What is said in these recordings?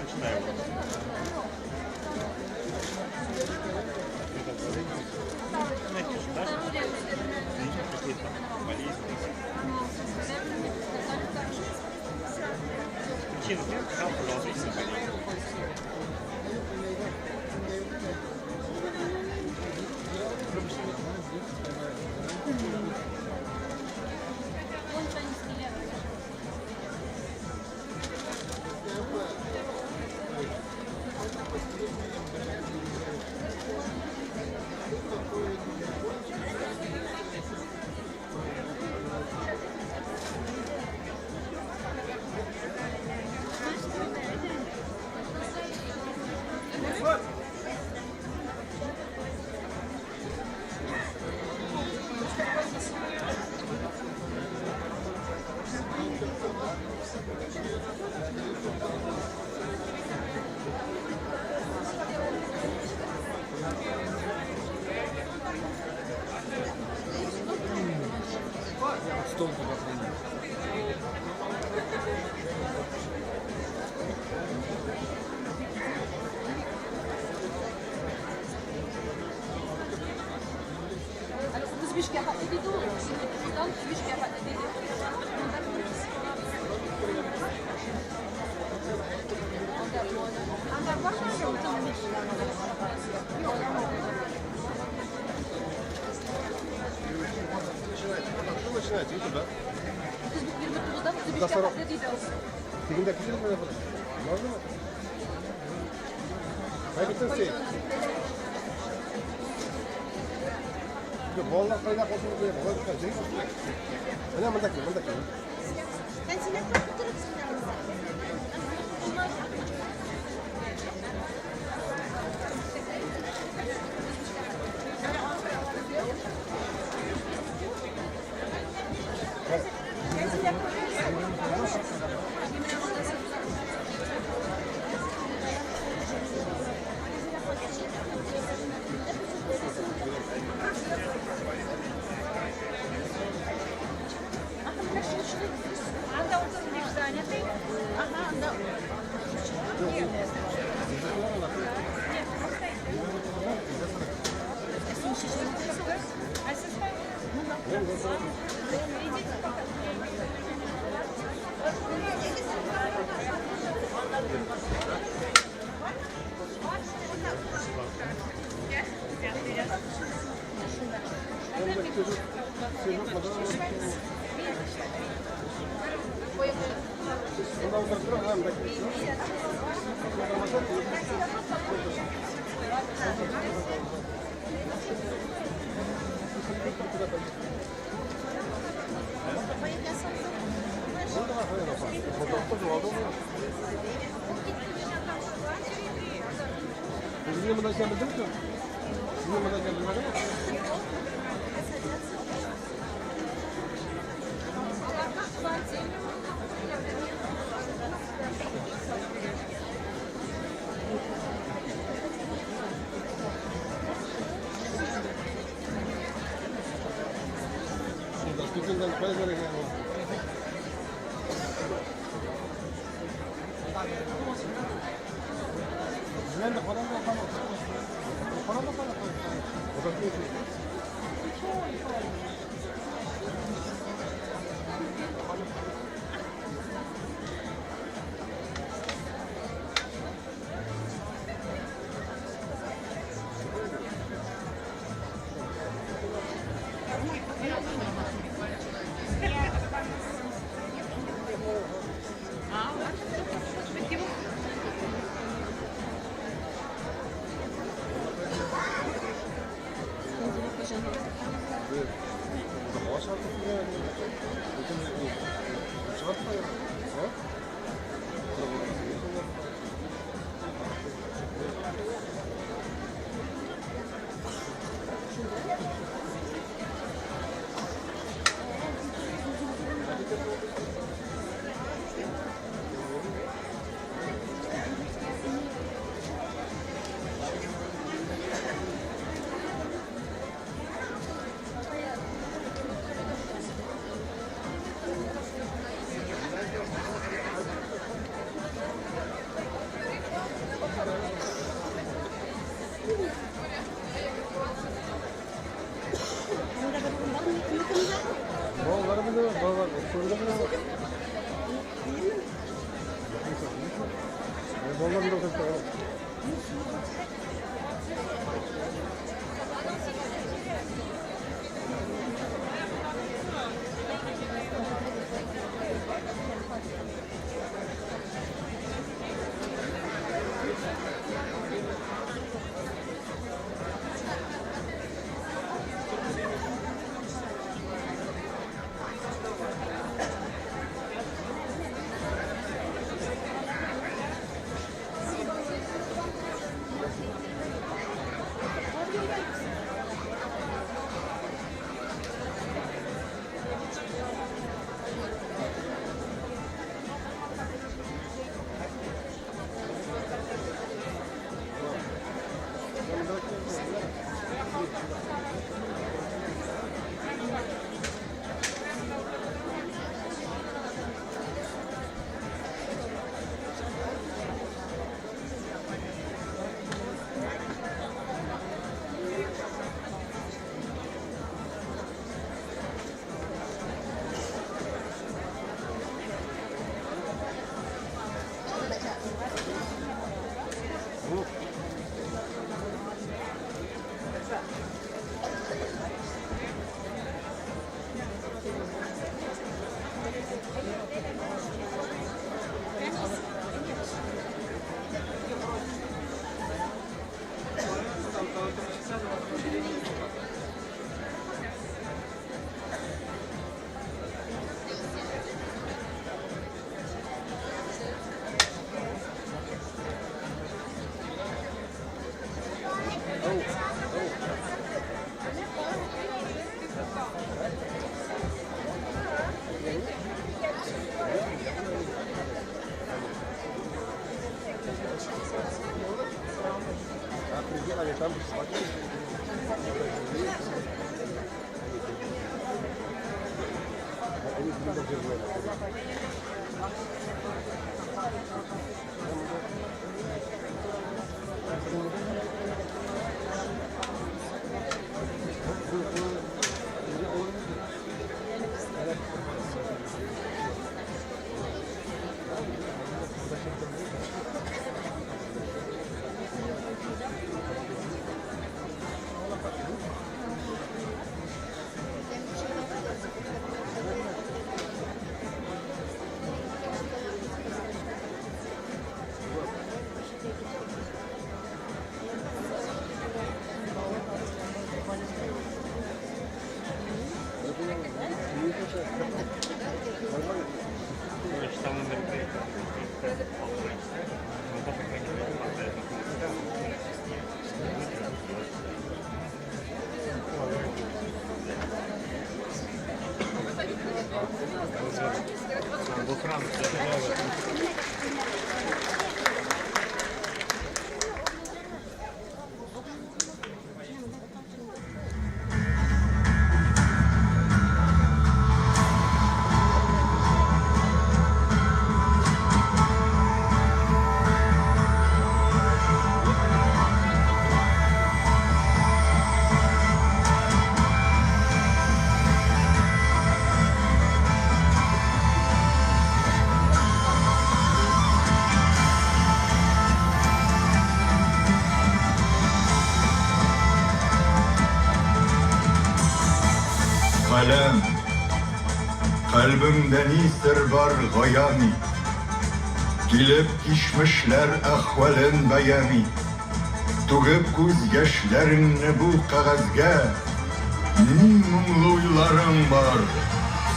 начинаю. Какие-то болезни. Причина сказал, продолжительная болезнь. Стол туда хранить. Начинается, видите, да? За 40. Тегендә кешелек менә була. Можно? Кайбитен сей. Балалар кайда кушылып куя, балалар җыеп куя. Менә монда кил, монда кил. Сезне монда икән белдеңме? Сезне монда икән белмәдеңме? Доступен кайда. Каләм, кальбеңдә ни сер бар, гаян ит. Килеп кичмешләр әхвәлен бәян ит. Түгеп күз яшьләреңне бу кәгазьгә, ни моңлы уйларың бар,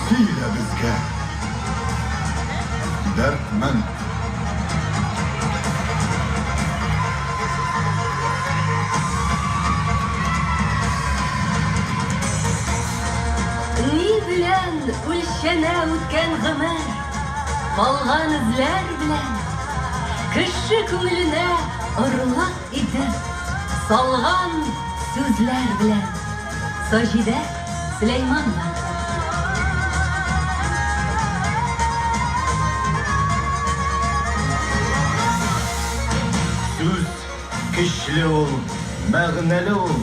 сөйлә безгә. Дәрдмәнд. Ни белән үлчәнә үткән гомер, Калган эзләр белән, Кеше күңеленә орлык итеп Салган сүзләр белән. Саҗидә Сөләйманова. Сүз көчле ул, мәгънәле ул,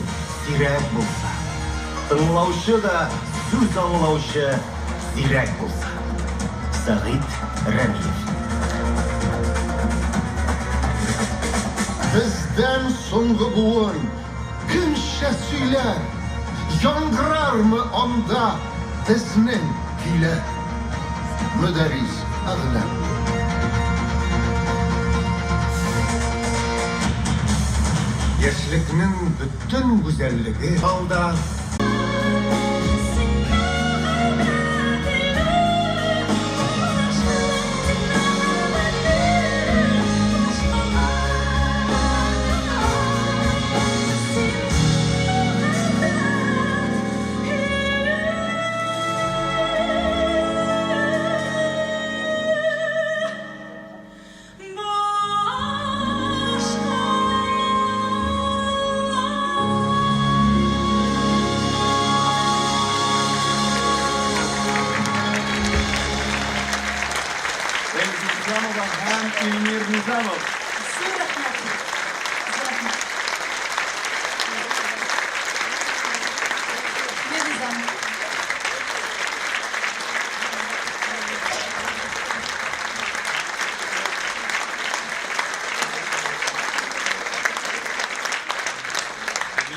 сирәк булса. Тыңлаучы да сүз аңлаучы зирәк булса. Сәгыйть Рәмиев. Соңгы буын кемчә сөйләр? Яңгырармы анда безнең көйләр? Мөдәррис Әгъләм. Яшьлекнең бөтен гүзәллеге алда. Фәйзи Низамова һәм Илмир Низамов. Зур рәхмәт. Зур рәхмәт. Илмир Низамов.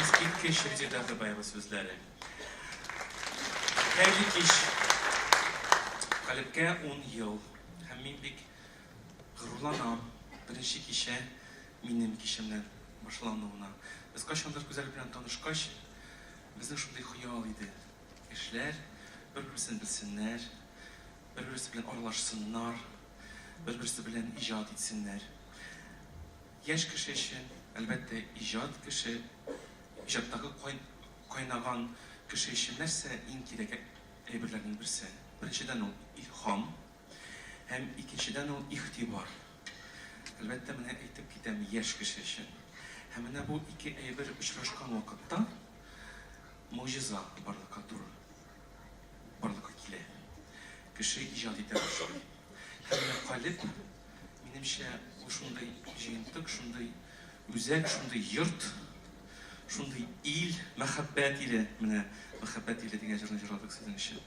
Искиткеч Резеда Атабаева сүзләре. Хәерле кич. Калебкә 10 ел. Һәм мин бик горурланам. Беренче кичә минем кичәмнән башлануына. Без кайчандыр Гүзәл белән танышкач, безнең шундый хыял иде. Кешеләр бер-берсен белсеннәр, бер-берсе белән аралашсыннар, бер-берсе белән иҗат итсеннәр. Яшь кеше өчен, әлбәттә, иҗат кеше, иҗаттагы кайнаган кеше өчен нәрсә иң кирәк әйберләрнең берсе? Беренчедән ул илһам һәм икенчедән ул игътибар. Әлбәттә, менә әйтеп китәм, яшь кеше өчен. Һәм менә бу ике әйбер очрашкан вакытта могҗиза барлыкка туры барлыкка килә. Кеше иҗат итә башлый. Һәм менә Калеб, минемчә, ул шундый җыентык, шундый үзәк, шундый йорт, шундый ил, мәхәббәт иле, менә Мәхәббәт иле дигән җырны җырладык сезнең өчен.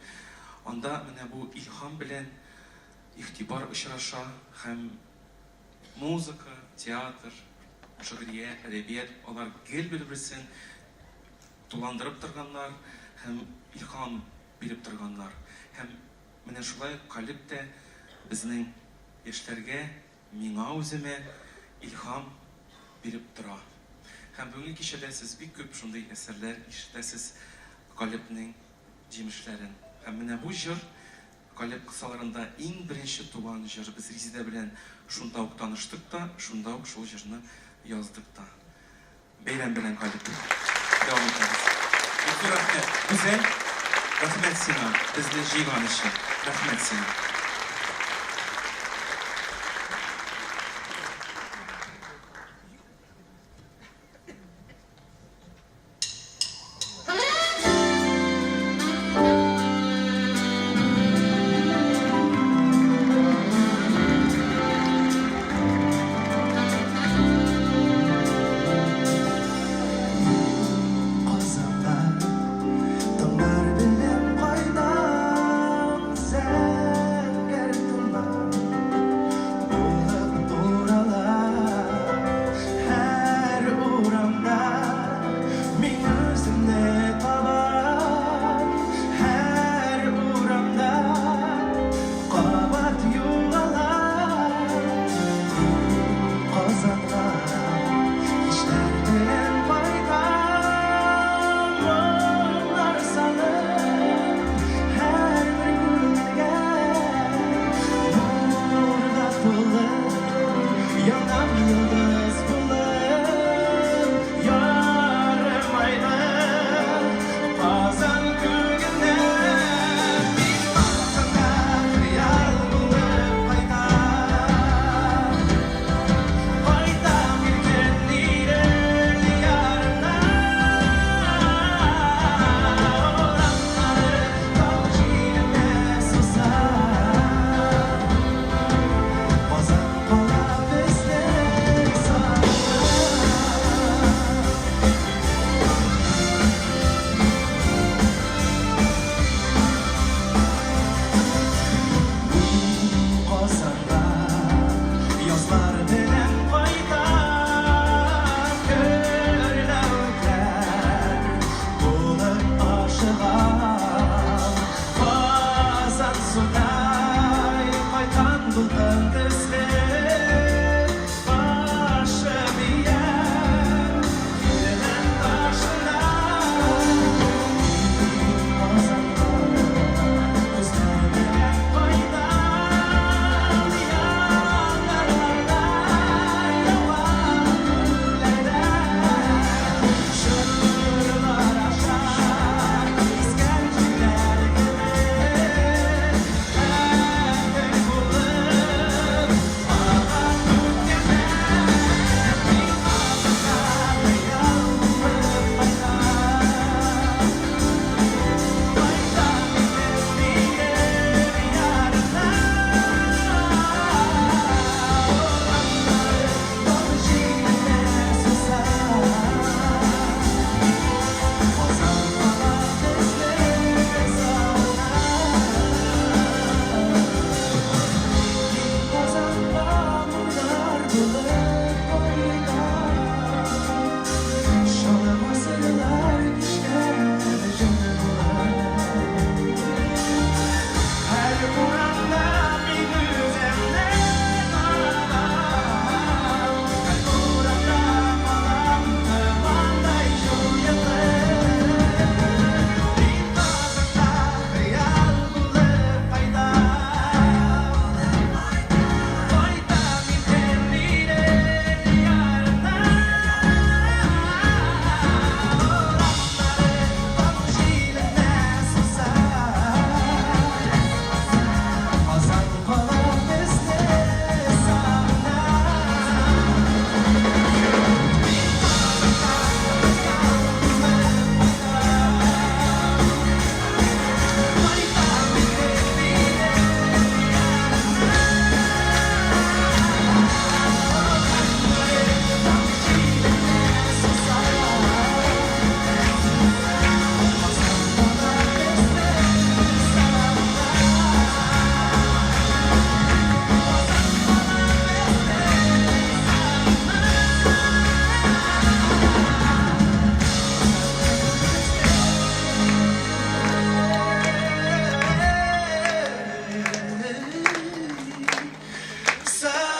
Анда менә бу илһам белән игътибар очраша һәм музыка, театр, шигърият, әдәбият, алар гел бер-берсен туландырып торганнар һәм илһам биреп торганнар. Һәм менә шулай Калеб тә безнең яшьләргә, миңа үземә илһам биреп тора. Һәм бүгенге кичәдә сез бик күп шундый әсәрләр ишетәсез Калебнең җимешләрен. Һәм менә бу җыр Калеб кысаларында иң беренче туган җыр. Без Резидә белән шунда ук таныштык та, шунда ук шул җырны яздык та. Бәйрәм белән, Калеб. Дәвам итәбез. Бик зур рәхмәт. Гүзәл, рәхмәт сиңа, безне җыйган өчен. Рәхмәт сиңа. Казанга таңнар белән кайтам сәфәрдән. булып кайтам. Шул гасырлар кичкән җыр булып. Һәр урамда мин үземне табам. Һәр урамда калам томандай җуелып. Мин Казанга хыял булып кайтам. Кайтам илдем минем ярына. Урамнары таң җиленә суза. Казан кала безне сагына. Мин Казанга хыял булып кайтам. Кайтам илдем минем ярына. Урамнары таң җиленә суза. Казан кала безне сагына. Казан кала безне сагына. Сагына.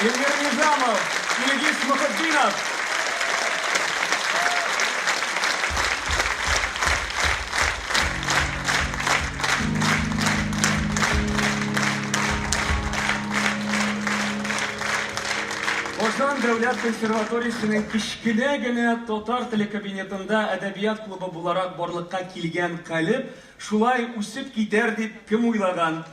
Эльмир Низамов, Илгиз Мөхетдинов. Казан дәүләт консерваториясенең кечкенә генә татар теле кабинетында әдәбият клубы буларак барлыкка килгән Калеб шулай үсеп китәр дип кем уйлаган?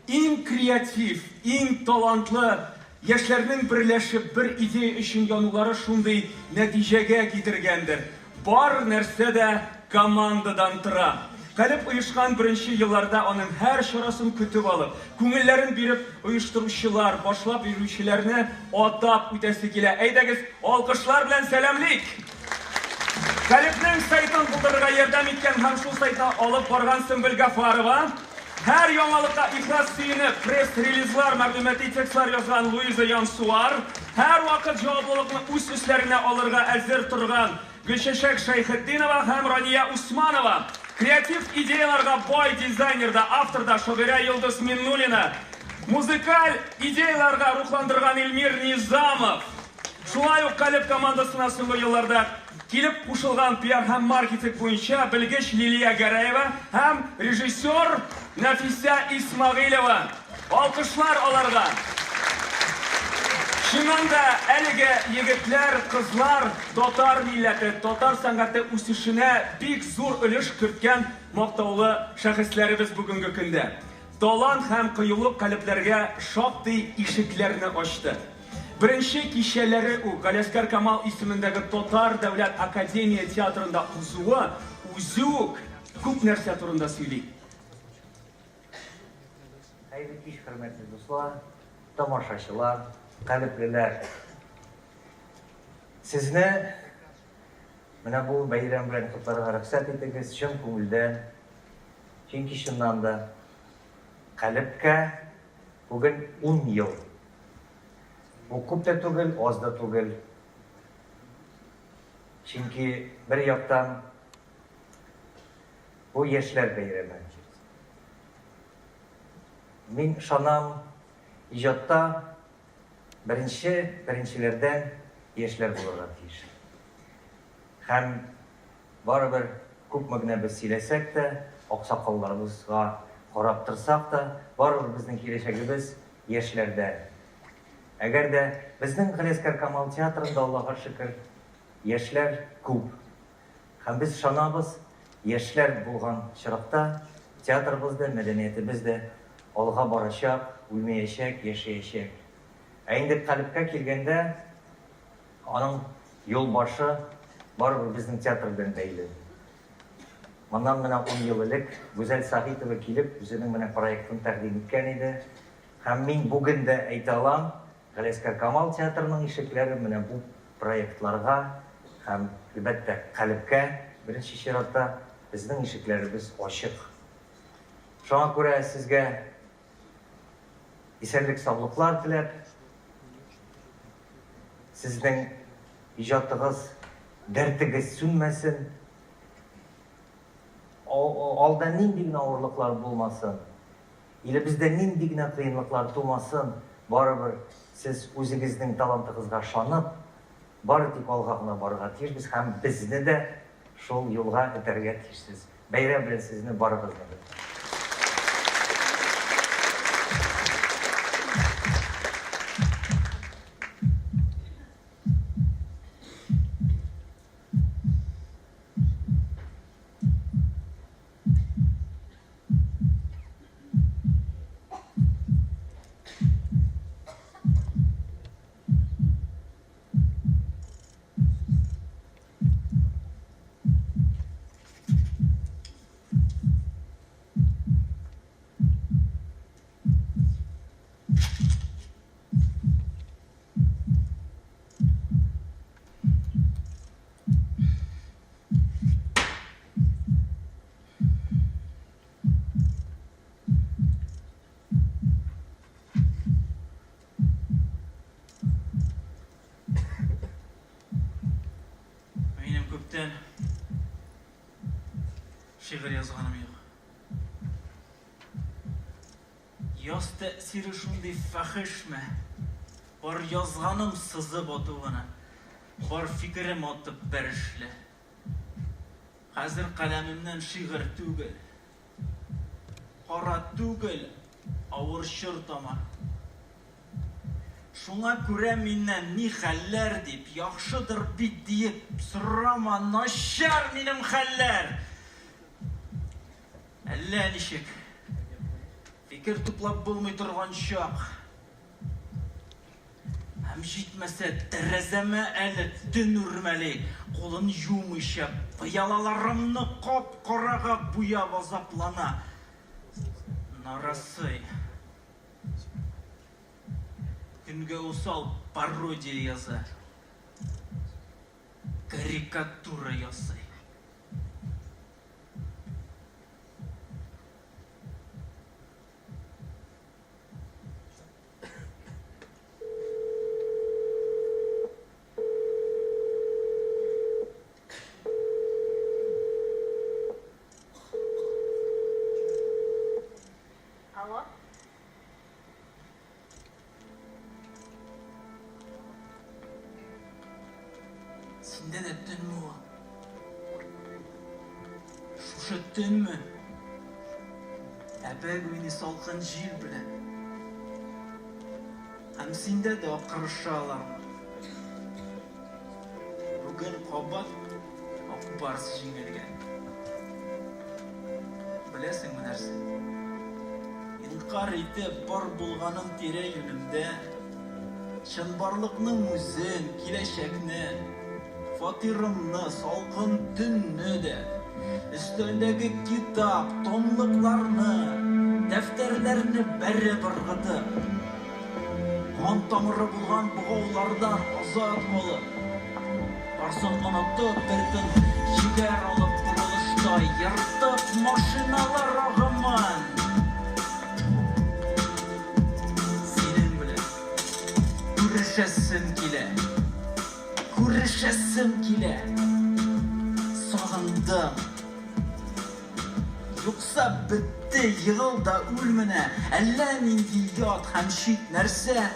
Иң креатив, иң талантлы яшьләрнең берләшеп бер идея өчен янулары шундый нәтиҗәгә китергәндер. Бар нәрсә дә командадан тора. Калеб оешкан беренче елларда аның һәр чарасын көтеп алып, күңелләрен биреп оештыручылар, башлап йөрүчеләрне атап үтәсе килә. Әйдәгез, алкышлар белән сәламлик! Калебнең сайтын булдырырга ярдәм иткән һәм шул сайтны алып барган Сөмбел Гафарова, һәр яңалыкка ихлас сөенеп, пресс-релизлар, мәгълүмати текстлар язган Луиза Янсуар, һәрвакыт җаваплылыкны үз өсләренә алырга әзер торган Гөлчәчәк Шәйхетдинова һәм Рания Усманова, креатив идеяларга бай дизайнер да, автор да шагыйрә Йолдыз Миннуллина, музыкаль идеяларга рухландырган Эльмир Низамов, шулай ук Калеб командасына соңгы елларда килеп кушылган пиар һәм маркетинг буенча белгеч Лилия Гәрәева һәм режиссер Нәфисә Исмәгыйлева. Алкышлар аларга! Чыннан да, әлеге егетләр, кызлар татар милләте, татар сәнгате үсешенә бик зур өлеш керткән мактаулы шәхесләребез бүгенге көндә. Талант һәм кыюлык калебләргә шактый ишекләрне ачты. Беренче кичәләре үк Галиәсгар Камал исемендәге Татар дәүләт академия театрында узуы үзе үк күп нәрсә турында сөйли. Хәерле кич, хөрмәтле дуслар, тамашачылар, калеблеләр! Сезне менә бу бәйрәм белән котларга рөхсәт итегез, чын күңелдән. Чөнки чыннан да Калебкә бүген ун ел. Бу күп тә түгел, аз да түгел. Чөнки бер яктан бу яшьләр бәйрәме. Мин ышанам, иҗатта беренче, беренчеләрдән яшьләр булырга тиеш. Һәм барыбер күпме генә без сөйләсәк тә, аксакалларыбызга карап торсак та, барыбер безнең киләчәгебез яшьләрдә. Әгәр дә безнең Галиәсгар Камал театрында, Аллага шөкер, яшьләр күп. Һәм без ышанабыз, яшьләр булган чиракта театрыбыз да, мәдәниятебез дә алга барачак, үлмәячәк, яшәячәк. Ә инде калебкә килгәндә, аның юл башы барыбер безнең театр белән бәйле. Моннан менә ун ел элек Гүзәл Сәгыйтова килеп, үзенең менә проектын тәкъдим иткән иде. Һәм мин бүген дә әйтә алам, Галиәсгар Камал театрының ишекләре менә бу проектларга һәм, әлбәттә, Калебкә, беренче чиратта, безнең ишекләребез ачык. Шуңа күрә сезгә исәнлек-саулыклар теләп, сезнең иҗатыгыз, дәртегез сүнмәсен, алда нинди генә авырлыклар булмасын, Илебездә нинди генә кыенлыклар тумасын, барыбер сез үзегезнең талантыгызга ышанып, бары тик алга гына барырга тиешбез һәм безне дә шул юлга этәрергә тиешсез. Бәйрәм белән сезне барыгызны да! Минем күптән шигырь язганым юк. Яз тәэсире шундый фәхешме? Бар язганым сызып ату гына, бар фикерем атып бәрешле. Хәзер каләмемнән шигырь түгел, кара түгел, авыр чор тама. Шуңа күрә миннән ни хәлләр дип, яхшыдыр бит диеп сорама, начар минем хәлләр! Әллә ничек, фикер туплап булмый торган чак. Һәм җитмәсә, тәрәзәмә әле төн үрмәли, кулын юмыйча, пыялаларымны кап-карага буяп азаплана. Нарасый. Көнгә усал пародия яза. Карикатура ясый. Алло. Синдә дә төнме ул? Шушы төнме? Әбәк уйный салкын җил белән. Һәм синдә дә акырышалармы? Бүген кабат Ак Барс җиңелгән. Беләсеңме нәрсә? Инкарь итеп бар булганын тирә-юнемдә, чынбарлыкның үзен, киләчәкне, фатирымны, салкын төнне дә, өстәлдәге китап, томлыкларны, дәфтәрләрне бәреп ыргытып, кан тамыры булган богаулардан азат калып, Барсын онытып, бер тын җегәр алып борылышта ертып машиналар агымын. Синең белән күрешәсем килә, күрешәсем килә. Сагындым. Юкса бетте, егыл да үл менә, әллә нинди ят һәм чит нәрсә.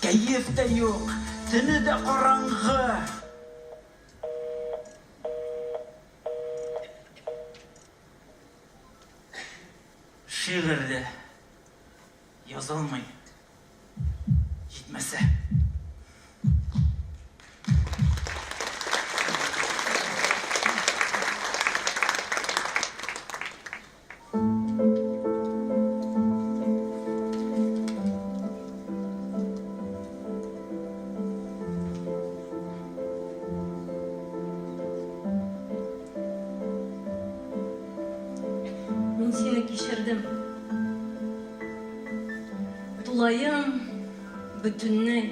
Кәеф тә юк, төне дә караңгы. Шигырь дә язылмый. Җитмәсә. Мин сине кичердем. Тулаем. Бөтенләй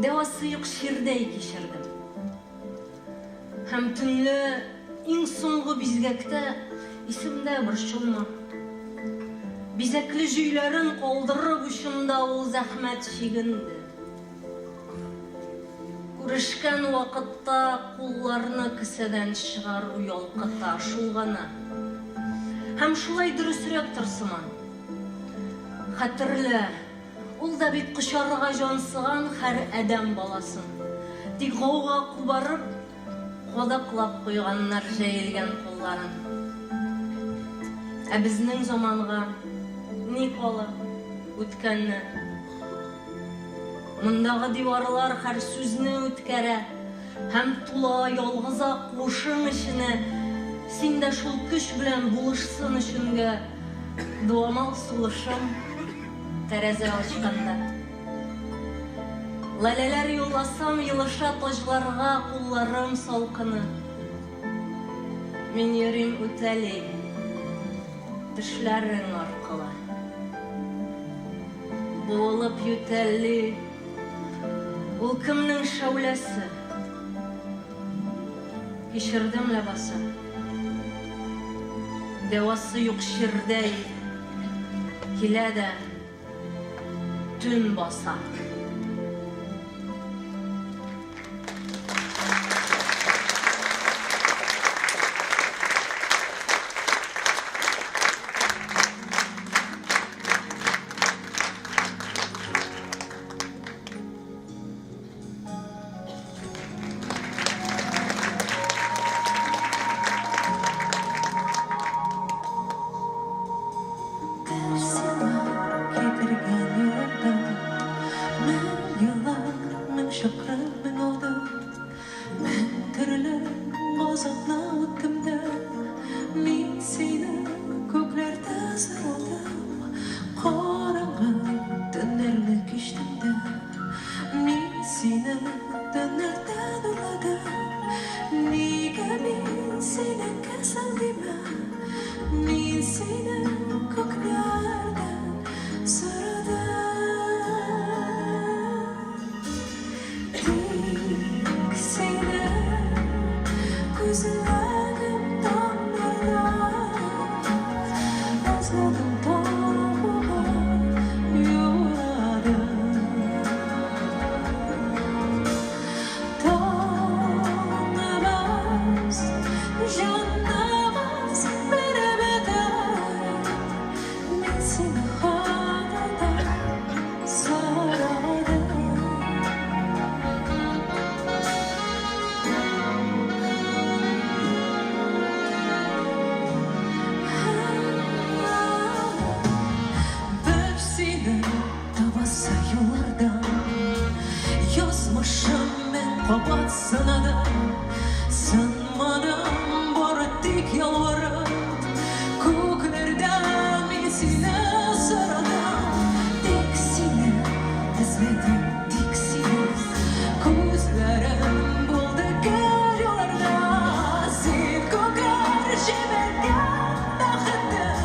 дәвасы юк чирдәй кичердем. Һәм төнлә иң соңгы бизгәктә исемдә борчылма. Бизәкле җөйләрен калдырып учымда ул зәхмәт чигенде. Күрешкән вакытта кулларны кесәдән чыгару ялкыта, шул гына. Һәм шулай дөресрәктер сыман. Хәтерлә, ул да бит кочарга җансыган һәр адәм баласын. Тик гауга кубарып, кадаклап куйганнар җәелгән кулларын. Ә безнең заманга ни кала үткәннән? Мондагы диварлар һәр сүзне үткәрә һәм тула ялгызак куышың эченә син дә шул көч белән булышсын өченгә дуамал сулышым тәрәзә ачканда. Лаләләр юлласам, елыша таҗларга кулларым салкыны. Мин йөрим үтәли төшләрең аркылы. Буылып ютәлли, ул кемнең шәүләсе? Кичердем ләбаса. Дәвасы юк чирдәй килә дә төн баса. Бер сиңа китергән юлымда Мең еллар, мең чакрым, мең адым, Мең төрле газапны үттем дә, Мин сине күкләрдә сорадым, Караңгы төннәрне кичтем дә, Мин сине төннәрдән урладым. Нигә мин синеке соң димә, Мин сине күкләрдән сорадым. Тик сине күзләдем таңнарда, Эзләдем табуга юрадым. Таңыбыз, җаныбыз бер бөтен, Мин сине Ходадан сорадым. Бер сине табасы юллардан Язмышым мең кабат сынадым, Сынмадым бары тик ялварып, Күкләрдән мин сине сорадым. Тик сине эзләдем, тик сине, Күзләрем булды гел юлларда. Син күкләр җибәргән бәхетем,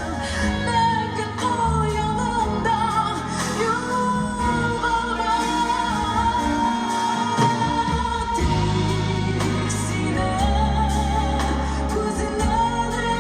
Мәңге кал янымда, югалма. Тик сине күзләдем.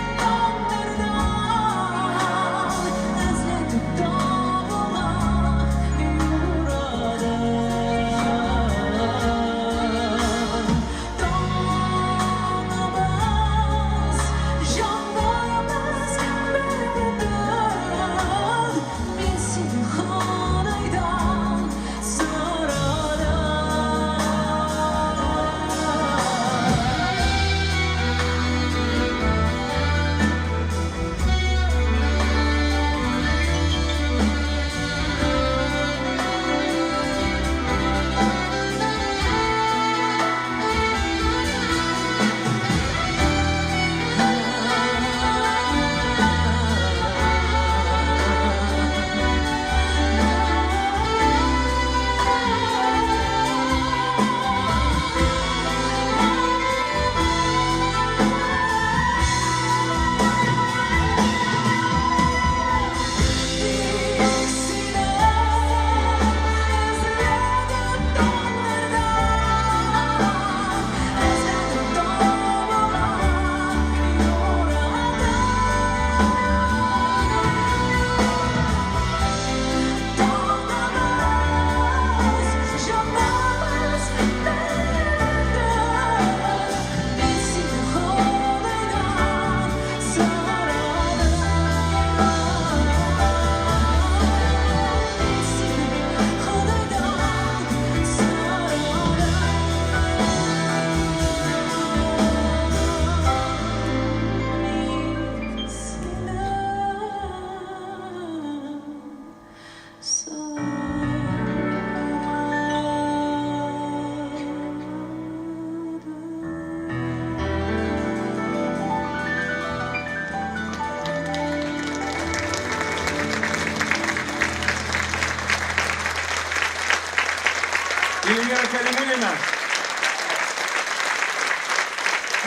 Эльмира Кәлимуллина.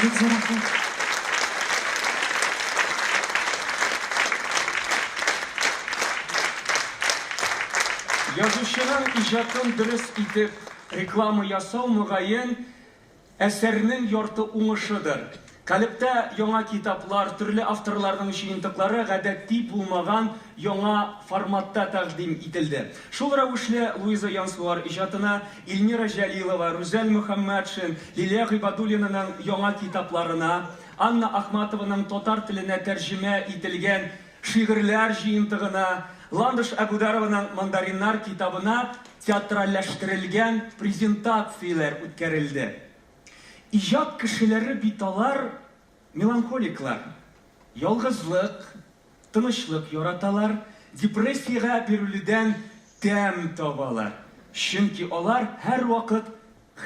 Бик зур рәхмәт. Язучының иҗатын дөрес итеп реклама ясау, мөгаен, әсәрнең ярты уңышыдыр. Калебтә яңа китаплар, төрле авторларның җыентыклары гадәти булмаган яңа форматта тәкъдим ителде. Шул рәвешле Луиза Янсуар иҗатына, Эльмира Җәлилова, Рүзәл Мөхәммәтшин, Лилия Гыйбадуллинаның яңа китапларына, Анна Ахматованың татар теленә тәрҗемә ителгән шигырьләр җыентыгына, Ландыш Әбүдәрованың Мандариннар китабына театральләштерелгән презентацияләр үткәрелде. Иҗат кешеләре бит алар меланхоликлар. Ялгызлык, тынычлык яраталар, депрессиягә бирелүдән тәм табалар. Чөнки алар һәрвакыт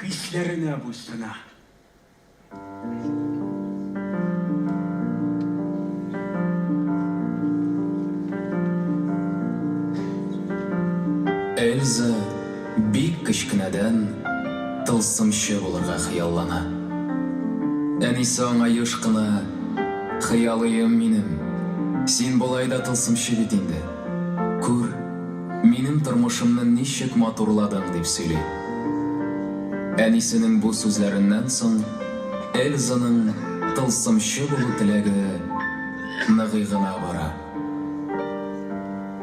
хисләренә буйсына. Эльза бик кечкенәдән тылсымчы булырга хыяллана. Әнисе аңа еш кына, Хыялыем минем, син болай да тылсымчы бит инде. Күр, минем тормышымны ничек матурладың, дип сөйли. Әнисенең бу сүзләреннән соң Эльзаның тылсымчы булу теләге ныгый гына бара.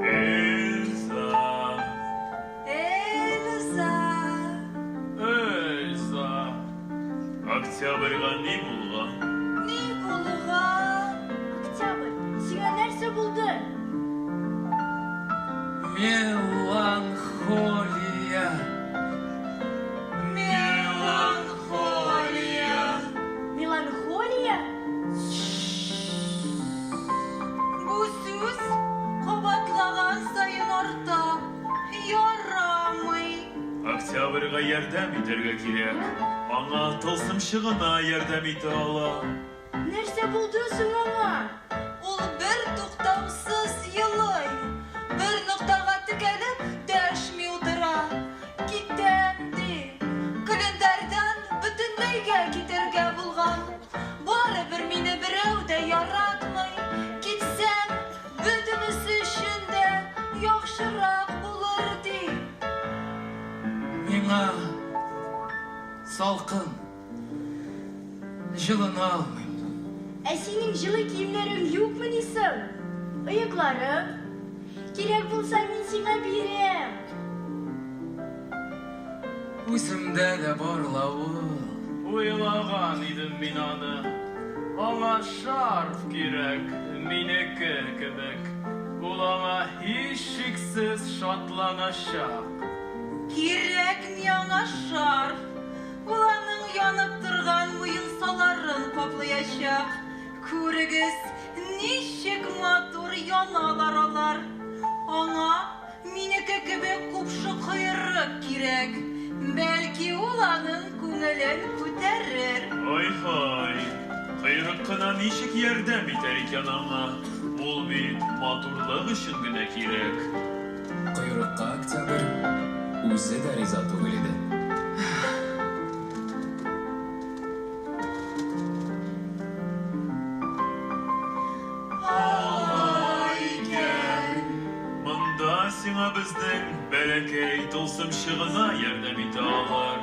Эльза! Эльза! Эльза! Октябрьга ни булган? Ни булган? Октябрь, сиңа нәрсә булды? Меланхолия. Меланхолия. Меланхолия? Бу сүз кабатлаган саен арта. Ярамый. Октябрьга ярдәм итәргә кирәк. Аңа тылсымчы гына ярдәм итә ала. Нәрсә булды соң аңа? Ул бертуктаусыз елый. Бер ноктага текәлеп дәшми утыра. Китәм, ди. Календарьдан бөтенләйгә китәргә булган. Барыбер мине берәү дә яратмый. Китсәм, бөтенесе өчен дә яхшырак булыр, ди. Миңа салкын. Җылына алмыйм. Ә синең җылы киемнәрең юкмыни соң? Оекларың? Кирәк булса, мин сиңа бирәм. Үземдә дә бар ла ул. Уйлаган идем мин аны. Аңа шарф кирәк, минеке кебек. Ул аңа һичшиксез шатланачак. Кирәкми аңа шарф. Ул аның янып торган муенсаларын каплаячак. Күрегез, ничек матур яналар алар. Аңа минеке кебек купшы койрык кирәк. Бәлки ул аның күңелен күтәрер. Ай-һай, койрык кына ничек ярдәм итәр икән аңа? Ул бит матурлык өчен генә кирәк. Койрыкка Октябрь үзе дә риза түгел иде. Алай икән. Монда сиңа безнең бәләкәй тылсымчы гына ярдәм итә алыр.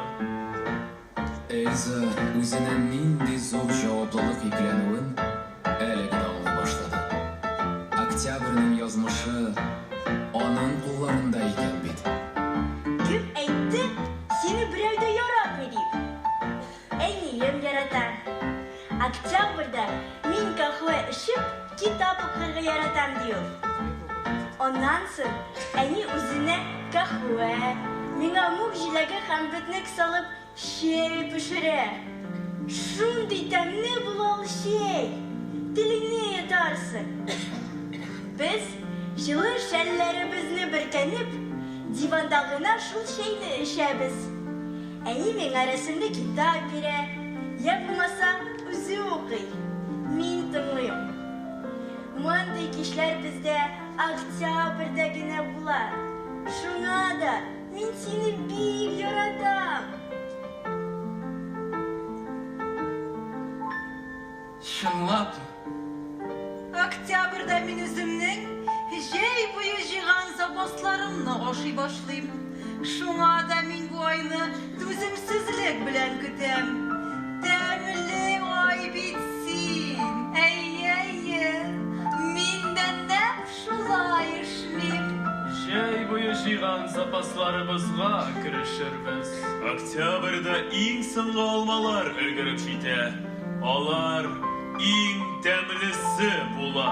Эльза үзенә нинди зур җаваплылык йөкләнүен әле генә аңлый башлады. Октябрьнең язмышы аның кулларында икән бит. Кем әйтте, сине берәү дә яратмый дип? Әнием ярата. Октябрьдә мин каһвә эчеп, китап укырга яратам, ди ул. Аннан соң әни үзенә каһвә, миңа мүк җиләге һәм бөтнек салып чәй пешерә. Шундый тәмле була ул чәй, телеңне йотарсың. Без, җылы шәлләребезне бөркәнеп, диванда гына шул чәйне эчәбез. Әни миңа рәсемле китап бирә, йә булмаса, үзе укый. Мин тыңлыйм. Мондый кичләр бездә октябрьдә генә була. Шуңа да мин сине бик яратам. Чынлапмы? Октябрьдә мин үземнең җәй буе җыйган запасларымны ашый башлыйм. Шуңа да мин бу айны түземсезлек белән көтәм. Тәмле ай бит син! Әйе, әйе, мин дә нәкъ шулай эшлим. Җәй буе җыйган запасларыбызга керешербез. Октябрьдә иң соңгы алмалар өлгереп җитә. Алар иң тәмлесе була.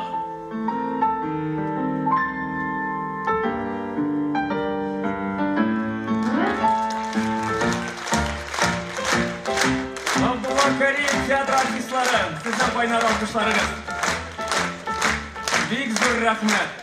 Габдулла Кариев театр артистлары, сезнең кайнар алкышларыгыз. Бик зур рәхмәт.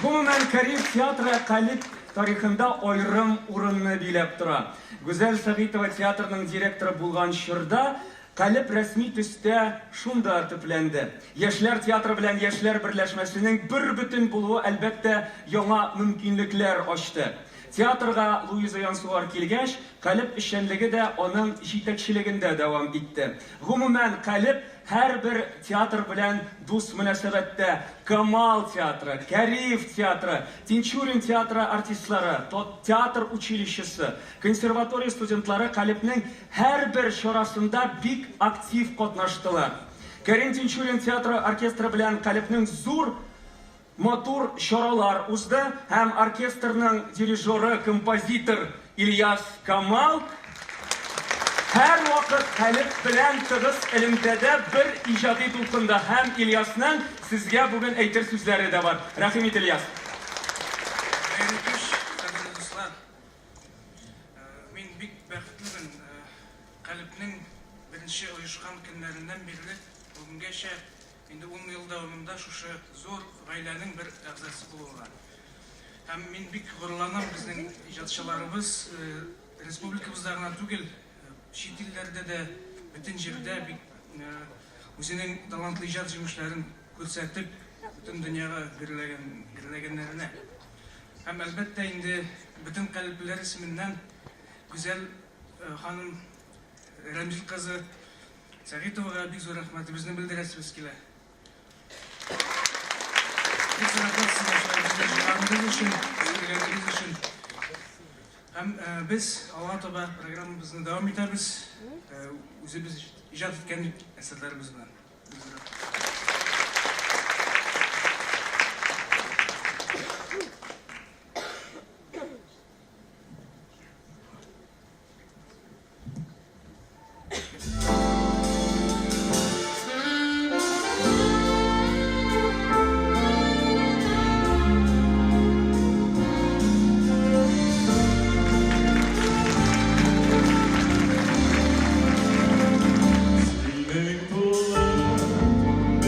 Гомумән, Кариев театры Калеб тарихында аерым урынны биләп тора. Гүзәл Сәгыйтова театрның директоры булган чорда Калеб рәсми төстә шунда төпләнде. Яшьләр театры белән Яшьләр берләшмәсенең бербөтен булуы, әлбәттә, яңа мөмкинлекләр ачты. Театрга Луиза Янсуар килгәч, Калеб эшчәнлеге дә аның җитәкчелегендә дәвам итте. Гомумән, Калеб һәрбер театр белән дус мөнәсәбәттә. Камал театры, Кариев театры, Тинчурин театры артистлары, театр училищесы, консерватория студентлары Калебнең һәрбер чарасында бик актив катнаштылар. Кәрим Тинчурин театры оркестры белән Калебнең зур Матур чаралар узды һәм оркестрның дирижеры, композитор Ильяс Камал һәрвакыт Калеб белән тыгыз элемтәдә, бер иҗади дулкында һәм Ильясның сезгә бүген әйтер сүзләре дә бар. Рәхим ит, Ильяс. Хәерле кич, кадерле дуслар! Мин бик бәхетлемен, Калебнең беренче оешкан көннәреннән бирле бүгенгәчә Инде ун ел дәвамында шушы зур гаиләнең бер әгъзасы булуга. Һәм мин бик горурланам, безнең иҗатчыларыбыз республикабызда гына түгел, чит илләрдә дә, бөтен җирдә бик үзенең талантлы иҗат җимешләрен күрсәтеп, бөтен дөньяга гөрләгән, гөрләгәннәренә. Һәм, әлбәттә инде, бөтен калеблеләр исеменнән Гүзәл ханым Рәмзил кызы Сәгыйтовага бик зур рәхмәтебезне белдерәсебез килә. Бик зур рәхмәт сезгә шулай безне җыйганыгыз өчен, сөйләгәнегез өчен. Һәм без алга таба программабызны дәвам итәбез, үзебез иҗат иткән әсәрләребез белән. Бик зур рәхмәт. Синең кулың.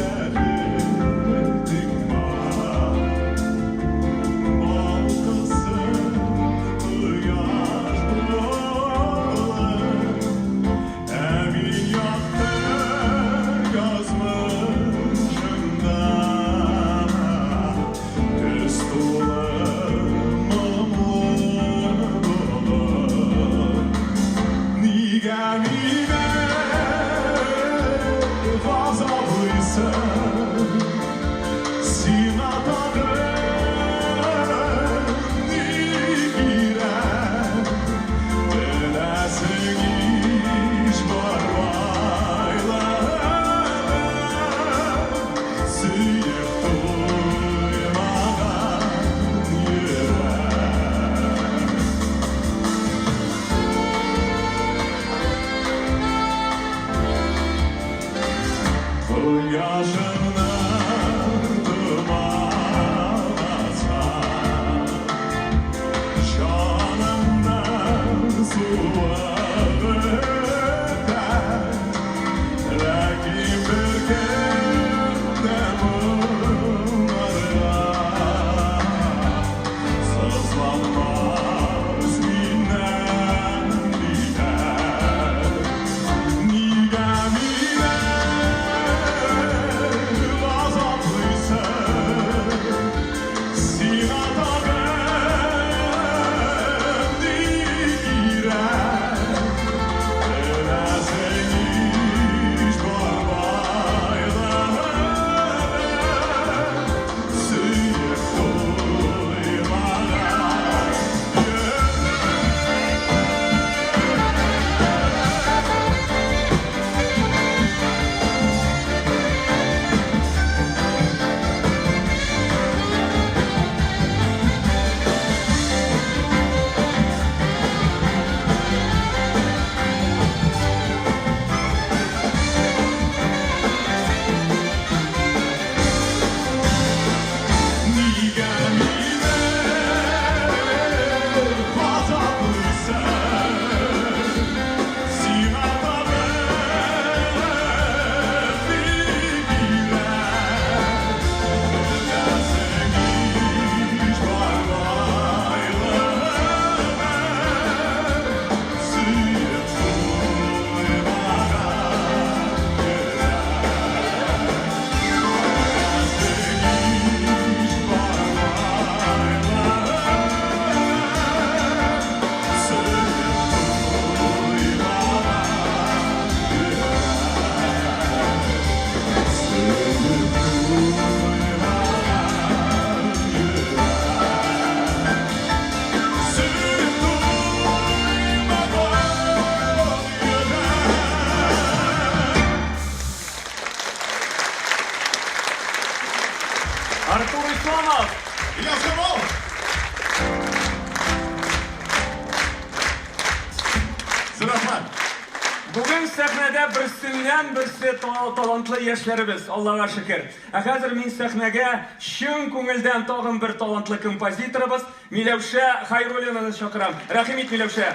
Бүген сәхнәдә берсеннән-берсе талантлы яшьләребез, Аллага шөкер. Ә хәзер мин сәхнәгә чын күңелдән тагын бер талантлы композиторыбыз Миләүшә Хайруллинаны чакырам. Рәхим ит, Миләүшә!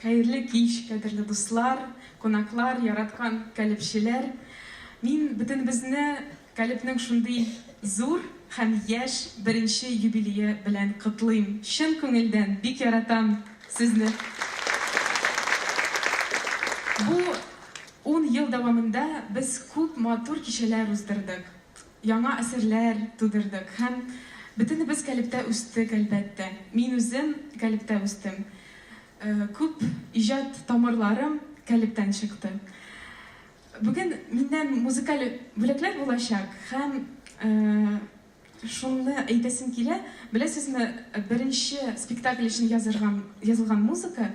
Хәерле кич, кадерле дуслар, кунаклар, яраткан калебчеләр! Мин бөтенебезне Калебнең шундый зур һәм яшь беренче юбилее белән котлыйм! Чын күңелдән бик яратам сезне! Бу ун ел дәвамында без күп матур кичәләр уздырдык, яңа әсәрләр тудырдык һәм бөтенебез Калебтә үстек, әлбәттә. Мин үзем Калебтә үстем. Күп иҗат тамырларым Калебтән чыкты. Бүген миннән музыкаль бүләкләр булачак һәм шуны әйтәсем килә, беләсезме, беренче спектакль өчен язырган, язылган музыка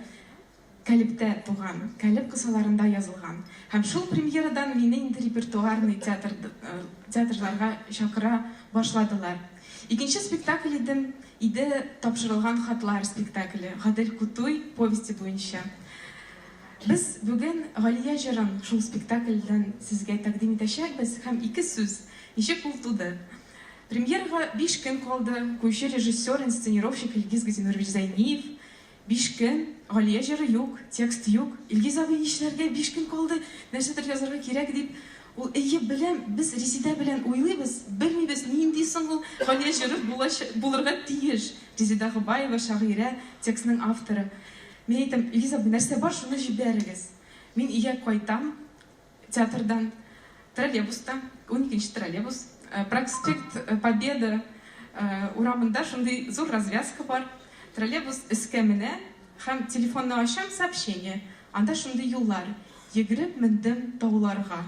Калебтә туган, Калеб кысаларында язылган. Һәм шул премьерадан мине инде репертуарный театр, театрларга чакыра башладылар. Икенче спектакль идем, иде Тапшырылган хатлар спектакле, Гадел Кутуй повесте буенча. Без бүген Галия җырын шул спектакльдән сезгә тәкъдим итәчәкбез һәм ике сүз, ничек ул туды. Премьерага биш көн калды, куючы режиссер, инсценировщик Илгиз Газинурович Зәйниев. Биш көн, Галия җыры юк, текст юк. Илгиз абый, нишләргә, биш көн калды, нәрсәдер язарга кирәк, дип, ул, әйе, беләм, без Резидә белән уйлыйбыз, белмибез, нинди соң ул Галия җыры булырга тиеш. Резидә Гобаева, шагыйрә, текстның авторы. Мин әйтәм, Илгиз абый, нәрсә бар, шуны җибәрегез. Мин өйгә кайтам театрдан, троллейбуста, уникенче троллейбус, Проспект Победы урамында шундый зур развязка бар. Троллейбус өскә менә һәм телефонны ачам, сообщение, анда шундый юллар, Йөгереп мендем тауларга.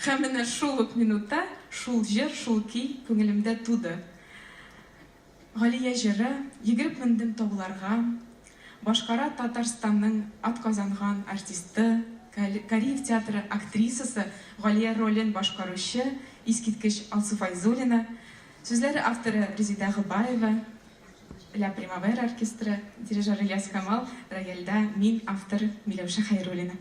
Һәм менә шул ук минутта шул җыр, шул көй күңелемдә туды. Галия җыры, Йөгереп мендем тауларга, башкара Татарстанның атказанган артисты, Кариев театры актрисасы Галия ролен башкаручы искиткеч Алсу Фәйзуллина, сүзләре авторы Резеда Гобаева, Ля Примавера оркестры, дирижеры Ильяс Камал, рояльдә мин, автор Миләүшә Хәйруллина.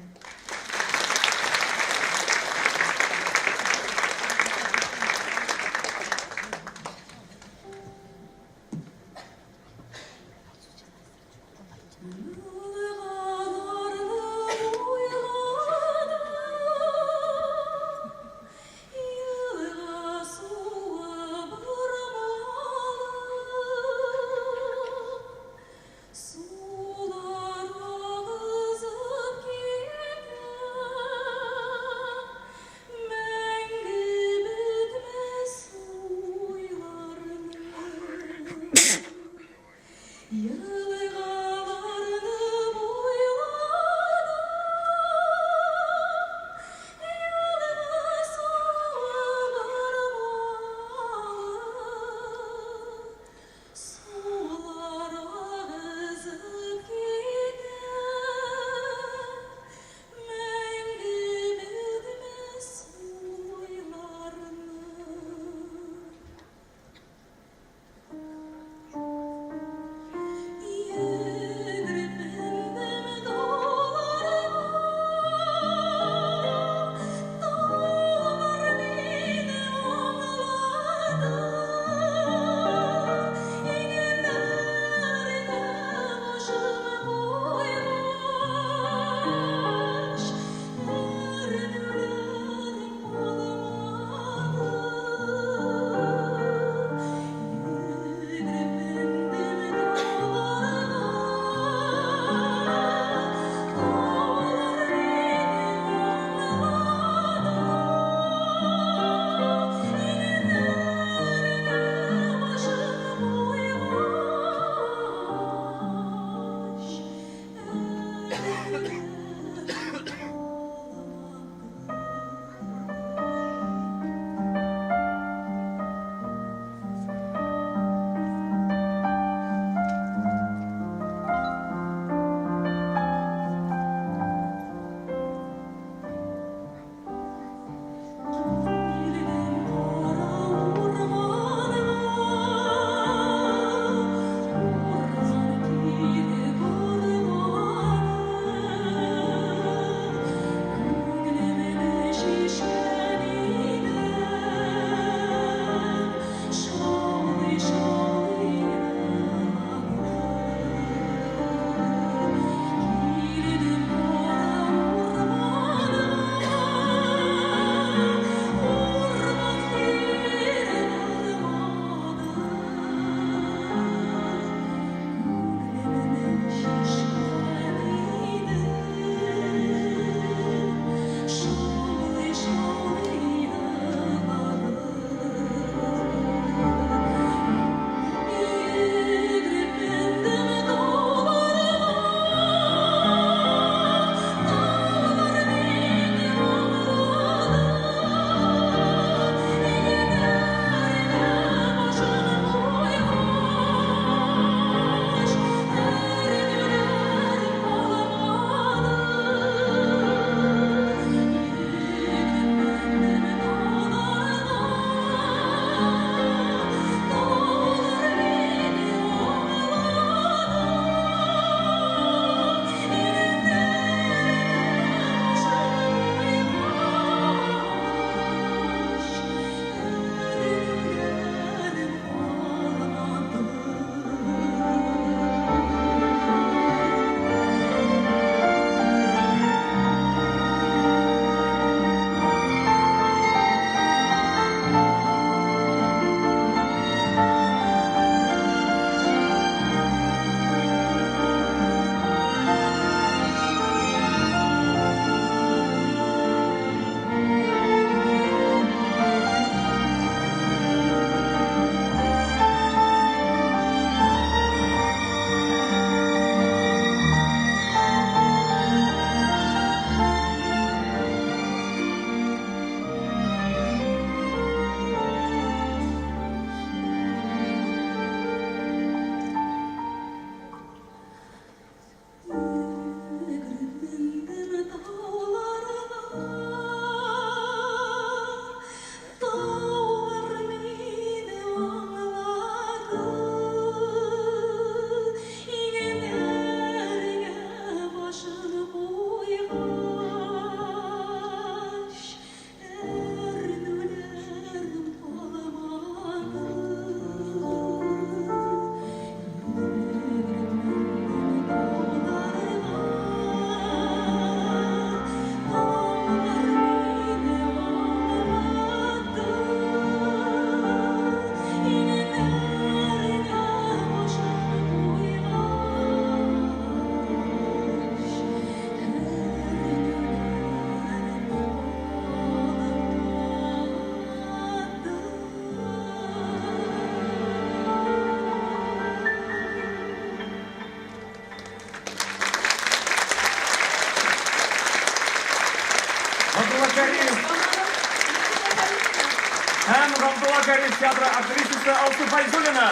Һәм Габдулла Кариев театры актрисасы Алсу Файзуллина.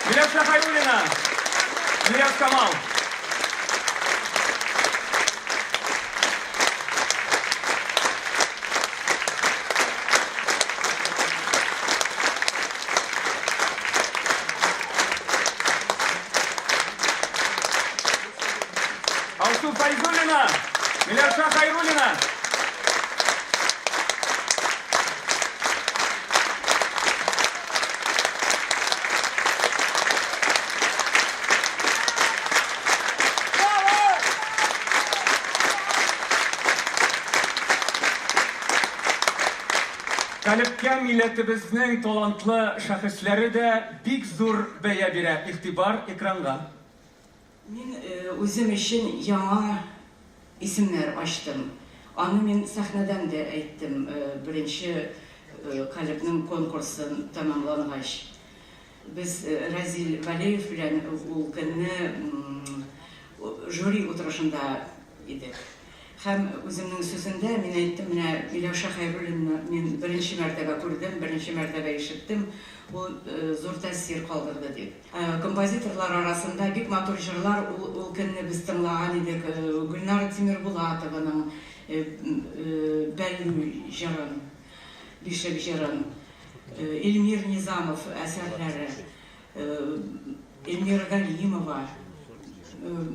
Миләүшә Хәйруллина. Нияз Камал. Алсу Файзуллина, Миләүшә Хәйруллина. Калебкә милләтебезнең талантлы шәхесләре дә бик зур бәя бирә. Игътибар экранга. Мин үзем өчен яңа исемнәр ачтым. Аны мин сәхнәдән дә әйттем, беренче Калебнең конкурсын тәмамлангач. Без Разил Вәлиев белән ул көнне жюри утырышында идек. Һәм үземнең сүземдә мин әйттем, менә Миләүшә Хәйруллинаны мин беренче мәртәбә күрдем, беренче мәртәбә ишеттем, ул зур тәэсир калдырды дип. Композиторлар арасында бик матур җырлар ул ул көнне без тыңлаган идек, Гөлнара Тимербулатованың Бәллү җырын, Бишек җырын, Эльмир Низамов әсәрләре. Эльмира Галимова,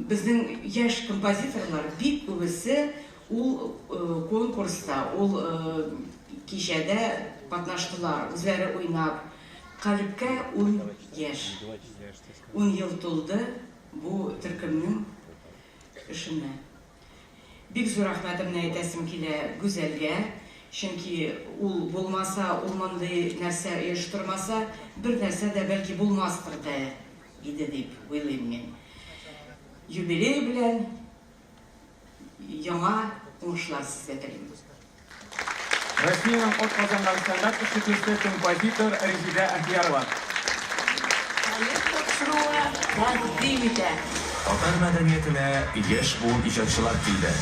безнең яшь композиторлар бик күбесе ул конкурста, ул кичәдә катнаштылар, үзләре уйнап. Калебкә ун яшь, ун ел тулды бу төркемнең эшенә. Бик зур рәхмәтемне әйтәсем килә Гүзәлгә, чөнки ул булмаса, ул мондый нәрсә оештырмаса, бер нәрсә дә бәлки булмастыр да иде дип уйлыйм мин. Юбилей белән яңа уңышлар сезгә телим. Россиянең атказанган сәнгать эшлеклесе, композитор Резидә Әхиярова. Калеб тапшыруы тәкъдим итә. Татар мәдәниятенә яшь буын иҗатчылар килде.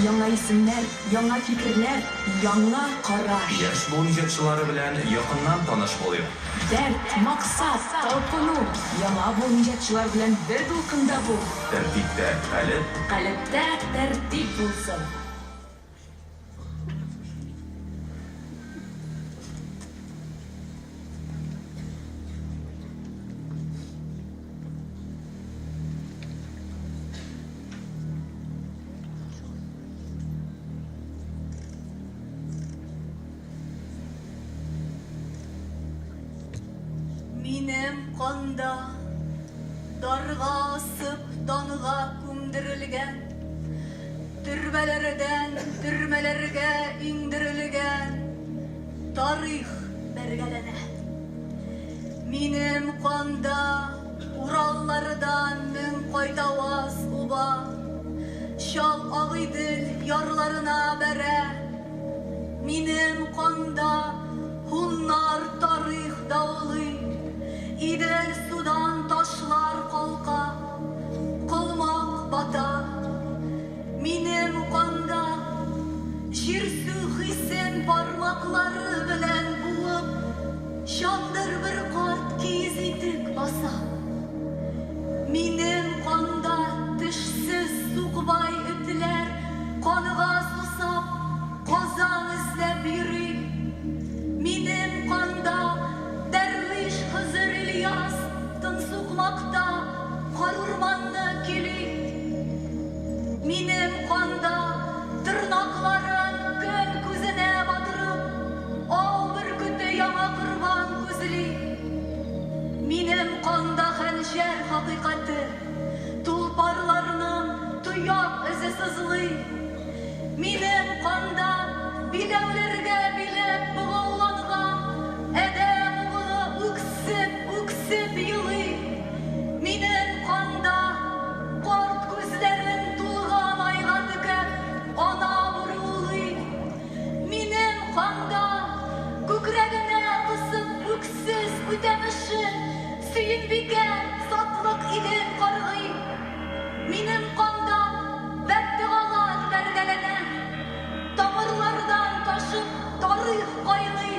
Яңа исемнәр, яңа фикерләр, яңа караш. Яшь буын иҗатчылары белән якыннан таныш булыйк. Дәрт, максат, талпыну, яңа буын иҗатчылар белән бер дулкында бул. Тәртиптә, калеб. Калебтә тәртип булсын! Минем канда дарга асып данга күмдерелгән Төрбәләрдән төрмәләргә иңдерелгән тарих бәргәләнә. Минем канда Ураллардан мең кайтаваз уба, Чал Агыйдел ярларына бәрә. Минем канда һуннар тарих даулый, Идел судан ташлар калка, колмак бата. Минем канда җирсү хисен бармаклары белән буып, Чандыр бер карт киез итек баса. Минем канда тешсез сукбай этләр канга сусап, Казан эзләп йөри. Минем канда дәрвиш Хозыр Ильяс тын сукмакта карурманны көйли. Минем канда тырнакларын көн күзенә батырып, ау бөркете яңа корбан күзли. Минем канда хәнҗәр хакыйкате, тулпарларның тояк эзе сызлый. Минем канда биләүләргә биләп богауланган адәм угылы үксеп-үксеп елый. Минем канда карт күзләрен тулган айга текәп ана бүре улый. Минем канда күкрәгенә кысып үксез үтәмешен Сөембикә сатлык илен каргый. Минем канда бәддогалар бәргәләнә, Тамырлардан ташып тарих кайный.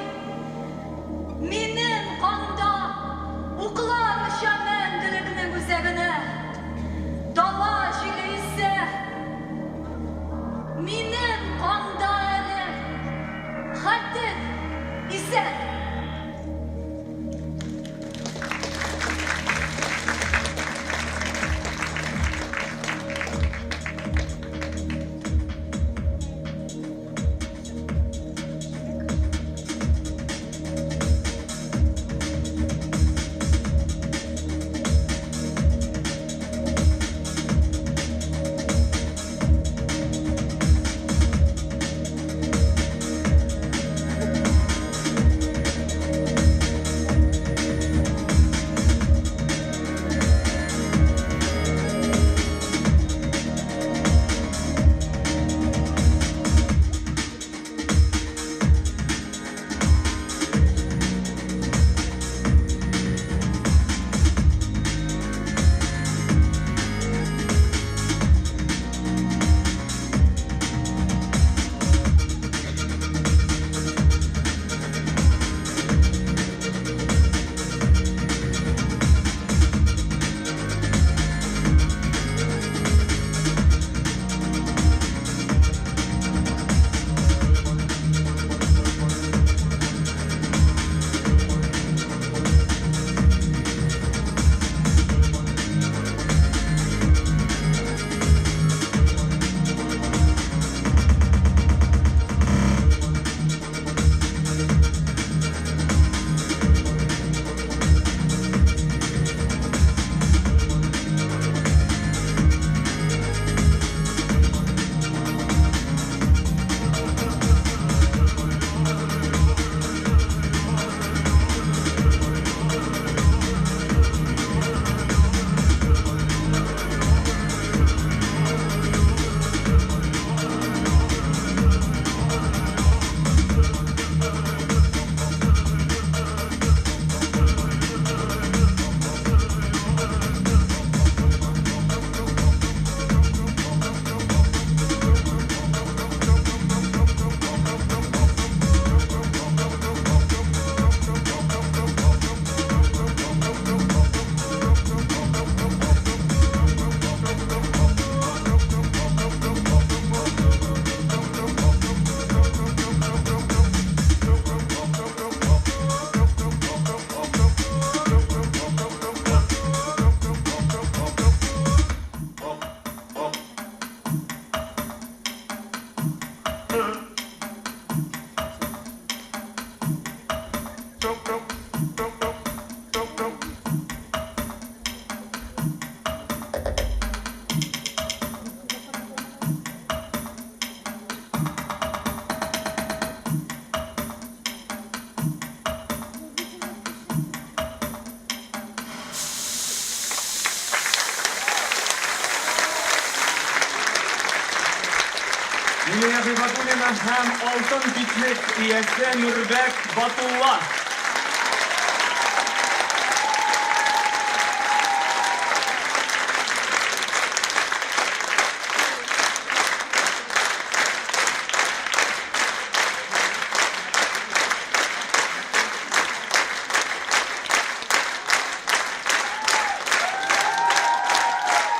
һәм Алтын битлек иясе Нурбәк Батулла.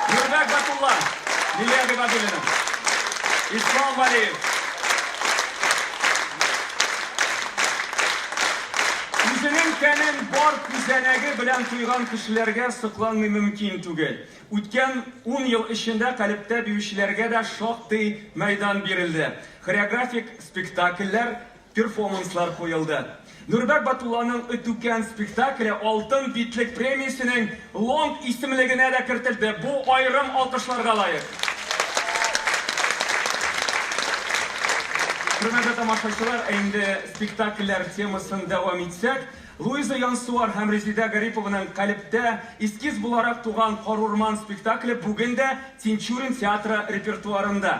Нурбәк Батулла, Лилия Гыйбадуллина, Ислам Валиев. Үзенең тәнен бар күзәнәге белән тойган кешеләргә сокланмый мөмкин түгел. Үткән ун ел эчендә калебтә биючеләргә дә шактый мәйдан бирелде. Хореографик спектакльләр, перформанслар куелды. Нурбәк Батулланың Өтүкән спектакле Алтын битлек премиясенең лонг исемлегенә дә кертелде. Бу аерым алкышларга лаек. Хөрмәтле тамашачылар, ә инде спектакльләр темасын дәвам итсәк, Луиза Янсуар һәм Резидә Гарипованың Калебтә эскиз буларак туган Карурман спектакле бүген дә Тинчурин театры репертуарында.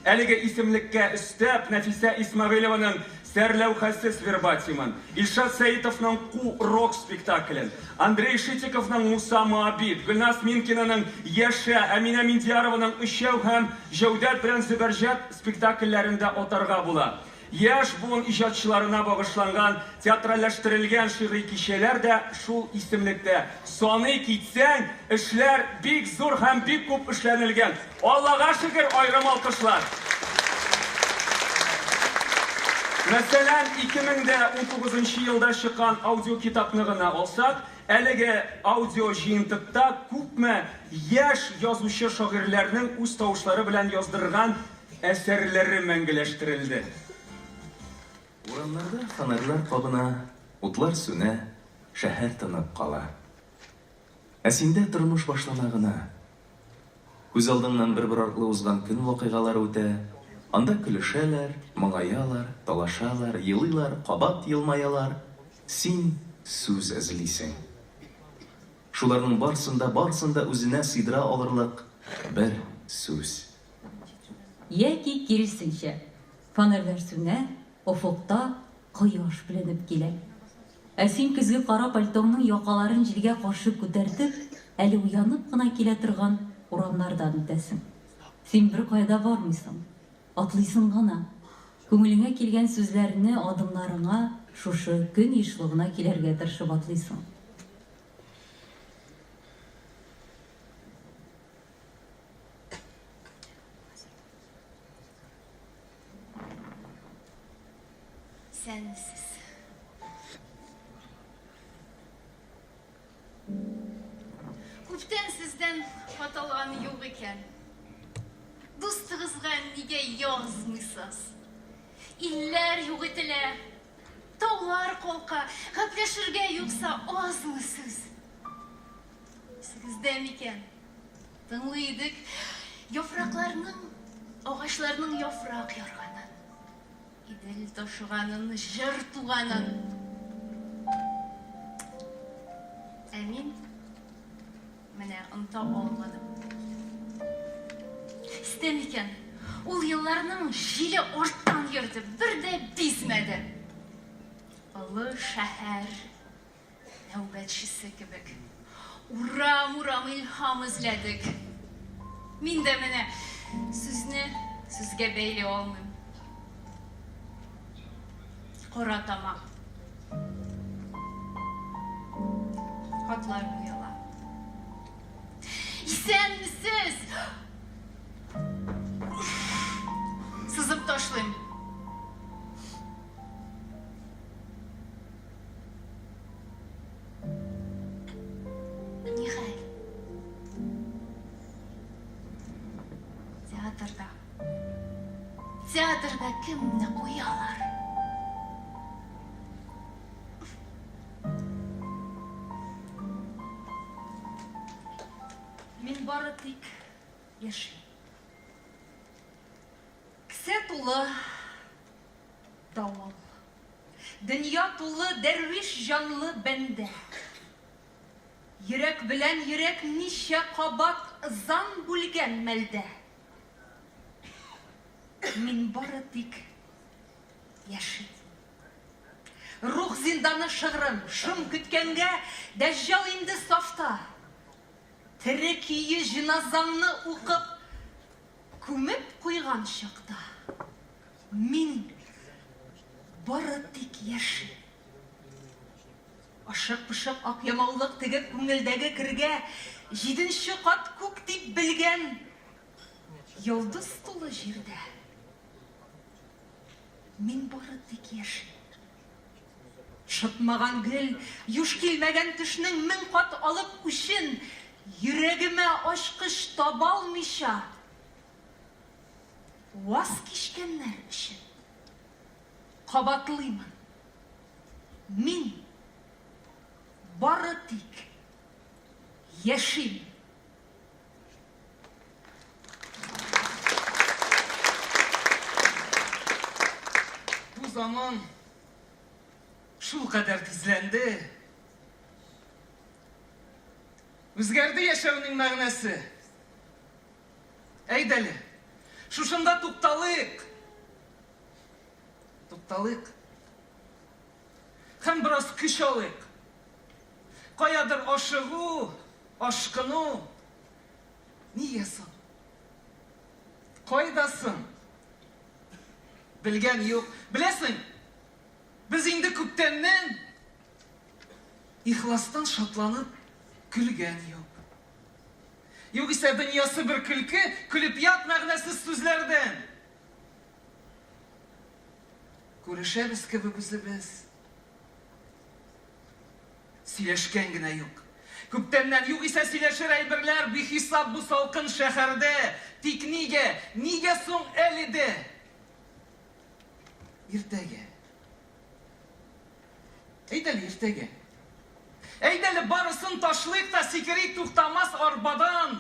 Әлеге исемлеккә өстәп, Нәфисә Исмәгыйлеваның Сәрләүхәсез вербатимын, Илшат Сәетовның Ку рок спектаклен, Андрей Шитиковның Муса Моабит, Гөлназ Минкинаның Яшә, Әминә Миндиярованың Өчәү һәм Җәүдәт белән Зөбәрҗәт спектакльләрен дә атарга була. Яшь буын иҗатчыларына багышланган театральләштерелгән шигъри кичәләр дә шул исемлектә. Саный китсәң, эшләр бик зур һәм бик күп эшләнелгән. Аллага шөкер, аерым алкышлар! Мәсәлән, 2019 нчы елда чыккан аудиокитапны гына алсак, әлеге аудиоҗыентыкта күпме яшь язучы-шагыйрьләрнең үз тавышлары белән яздырган Әсәрләре мәңгеләштерелде. Урамнарда фонарьлар кабына, утлар сүнә, шәһәр тынып кала. Ә синдә тормыш башлана гына. Күз алдыңнан бер-бер артлы узган көн вакыйгалары үтә, анда көлешәләр, моңаялар, талашалар, елыйлар, кабат елмаялар, син сүз эзлисең. Шуларның барсын да, барсын да үзенә сыйдыра алырлык бер сүз. Яки киресенчә, фонарьлар сүнә, офыкта кояш беленеп килә. Ә син көзге кара пальтоңның якаларын җилгә каршы күтәртеп, әле уянып кына килә торган урамнардан үтәсең. Син беркая да бармыйсың, атлыйсың гына. Күңелеңә килгән сүзләрне адымнарыңа шушы көн ешлыгына киләргә тырышып атлыйсың. Исәнмесез. Күптән сездән хат алган юк икән. Дустыгызга нигә язмыйсыз? Илләр юк ителә, таулар калка, гәпләшергә юкса азмы сүз? Исегездә микән? Тыңлый идек яфракларның, агачларның яфрак ярганын, Идел ташыганын, җыр туганын. Ә мин менә оныта алмадым. Истә микән, ул елларның җиле арттан йөрде, бер дә бизмәде. Олы шәһәр Нәүбәтчесе кебек. Урам-урам илһам эзләдек. Мин дә менә сүзне сүзгә бәйли алмыйм. Кара тамак. Хатлар буяла. Исәнмесез! Сызып ташлыйм. Нихәл? Театрда. Театрда кемне куялар? Мин бары тик яшим. Кесә тулы давыл. Дөнья тулы дәрвиш җанлы бәндә. Йөрәк белән йөрәк ничә кабат ызан бүлгән мәлдә. Мин бары тик яшим. Рух зинданы шыгрым, шым көткәнгә, Дәҗҗал инде сафта. Тере көе җеназаңны укып, күмеп куйган чакта, мин бары тик яшим. Ашык-пошык ак ямаулык тегеп күңелдәге кергә җиденче кат күк дип белгән йолдыз тулы җирдә мин бары тик яшим. Шытмаган гөл, юш килмәгән төшнең 1000 кат алып үчен, йөрәгемә ачкыч табалмыйча ваз кичкәннәр өчен кабатлыймын. Мин бары тик яшим. Бу заман шулкадәр тизләнде. Үзгәрде яшәүнең мәгънәсе. Әйдәле, шушында тукталыйк. Тукталыйк. Һәм бераз көч алыйк. Каядыр ашыгу, ашкыну. Нигә соң? Кайда соң? Белгән юк. Беләсең, без инде күптәннән ихластан шатланып көлгән юк. Югыйсә дөньясы бер көлке, көлеп ят мәгънәсез сүзләрдән. Күрешәбез кебек үзебез. Сөйләшкән генә юк. Күптәннән югыйсә сөйләшер әйберләр бихисап бу салкын шәһәрдә. Тик нигә, нигә соң әле дә? Иртәгә. Әйдәле иртәгә. Әйдәле барысын ташлыйк та сикерик туктамас арбадан.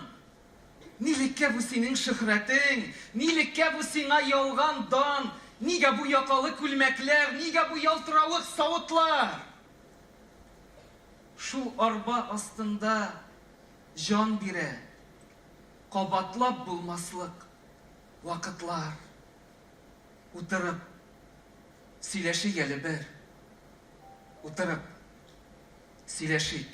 Нилеккә бу синең шөһрәтең, нилеккә бу сиңа ялган дан, нигә бу якалы күлмәкләр, нигә бу ялтыравык савытлар? Шул арба астында җан бирә, кабатлап булмаслык вакытлар. Утырып сөйләшик әле бер. Утырып сөйләшик.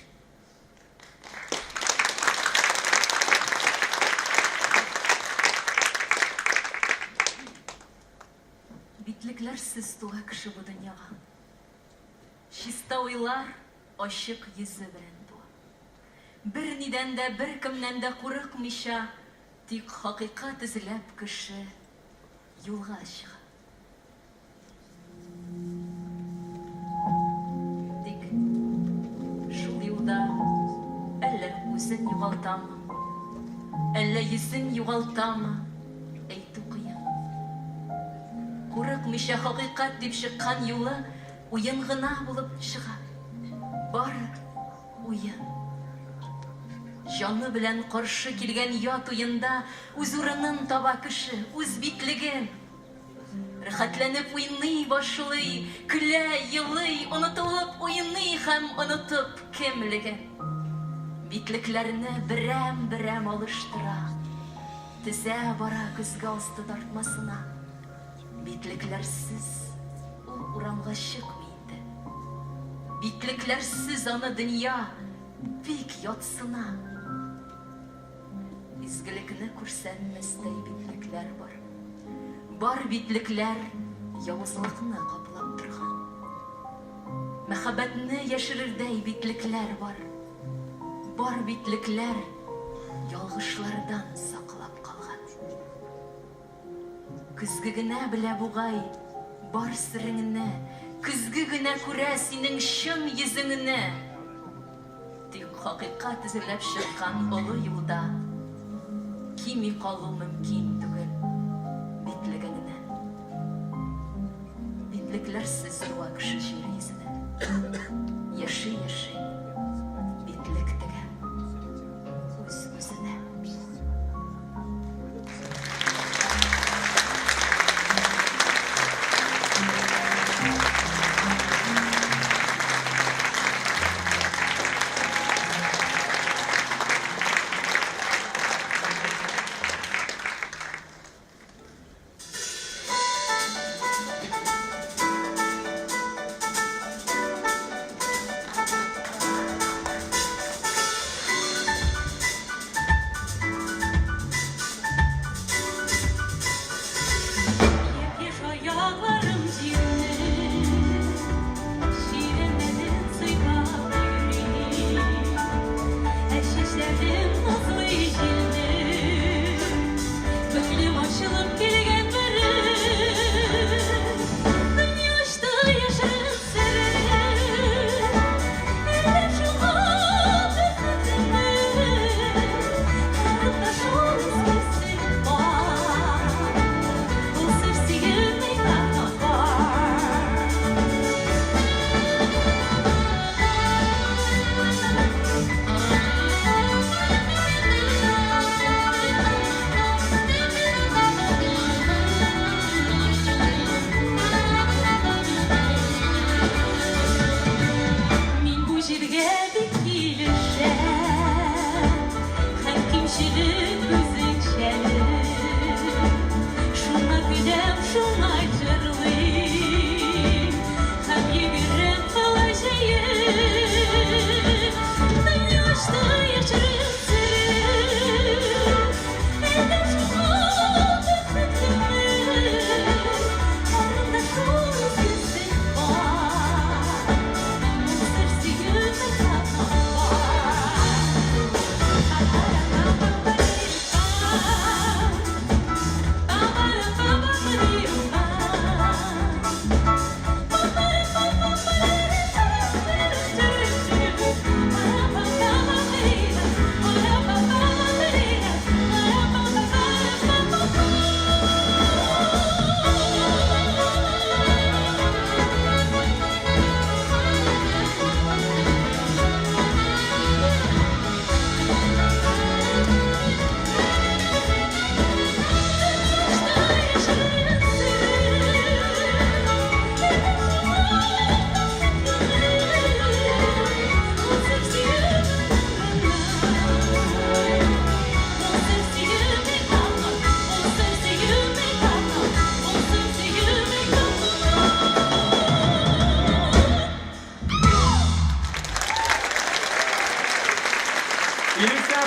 Битлекләрсез туа кеше бу дөньяга. Чиста уйлар ачык йөзе белән туа. Бернидән дә, беркемнән дә курыкмыйча, тик хакыйкать эзләп кеше юлга чыга. Тик шул юлда әллә үзен югалтамы, әллә йөзен югалтамы, әйтү кыен. Курыкмыйча хакыйкать дип чыккан юлы уен гына булып чыга. Бары уен. Җаны белән каршы килгән ят уенда үз урынын таба кеше, үз битлеген. Рәхәтләнеп уйный башлый, көлә, елый, онытылып уйный һәм онытып кемлеген. Битлекләрне берәм-берәм алыштыра, тезә бара көзге асты тартмасына. Битлекләрсез ул урамга чыкмый инде. Битлекләрсез аны дөнья бик ятсына. Изгелекне күрсәтмәстәй битлекләр бар. Бар битлекләр явызлыкны каплап торган. Мәхәббәтне яшерердәй битлекләр бар. Бар битлекләр ялгышлардан саклап калган. Көзге генә белә бугай бар сереңне, Көзге генә күрә синең чын йөзеңне. Тик хакыйкать эзләп чыккан олы юлда Кими калу мөмкин түгел битлегеңне. Битлекләрсез туа кеше җир йөзенә. Яши-яши битлек тегә үз-үзенә.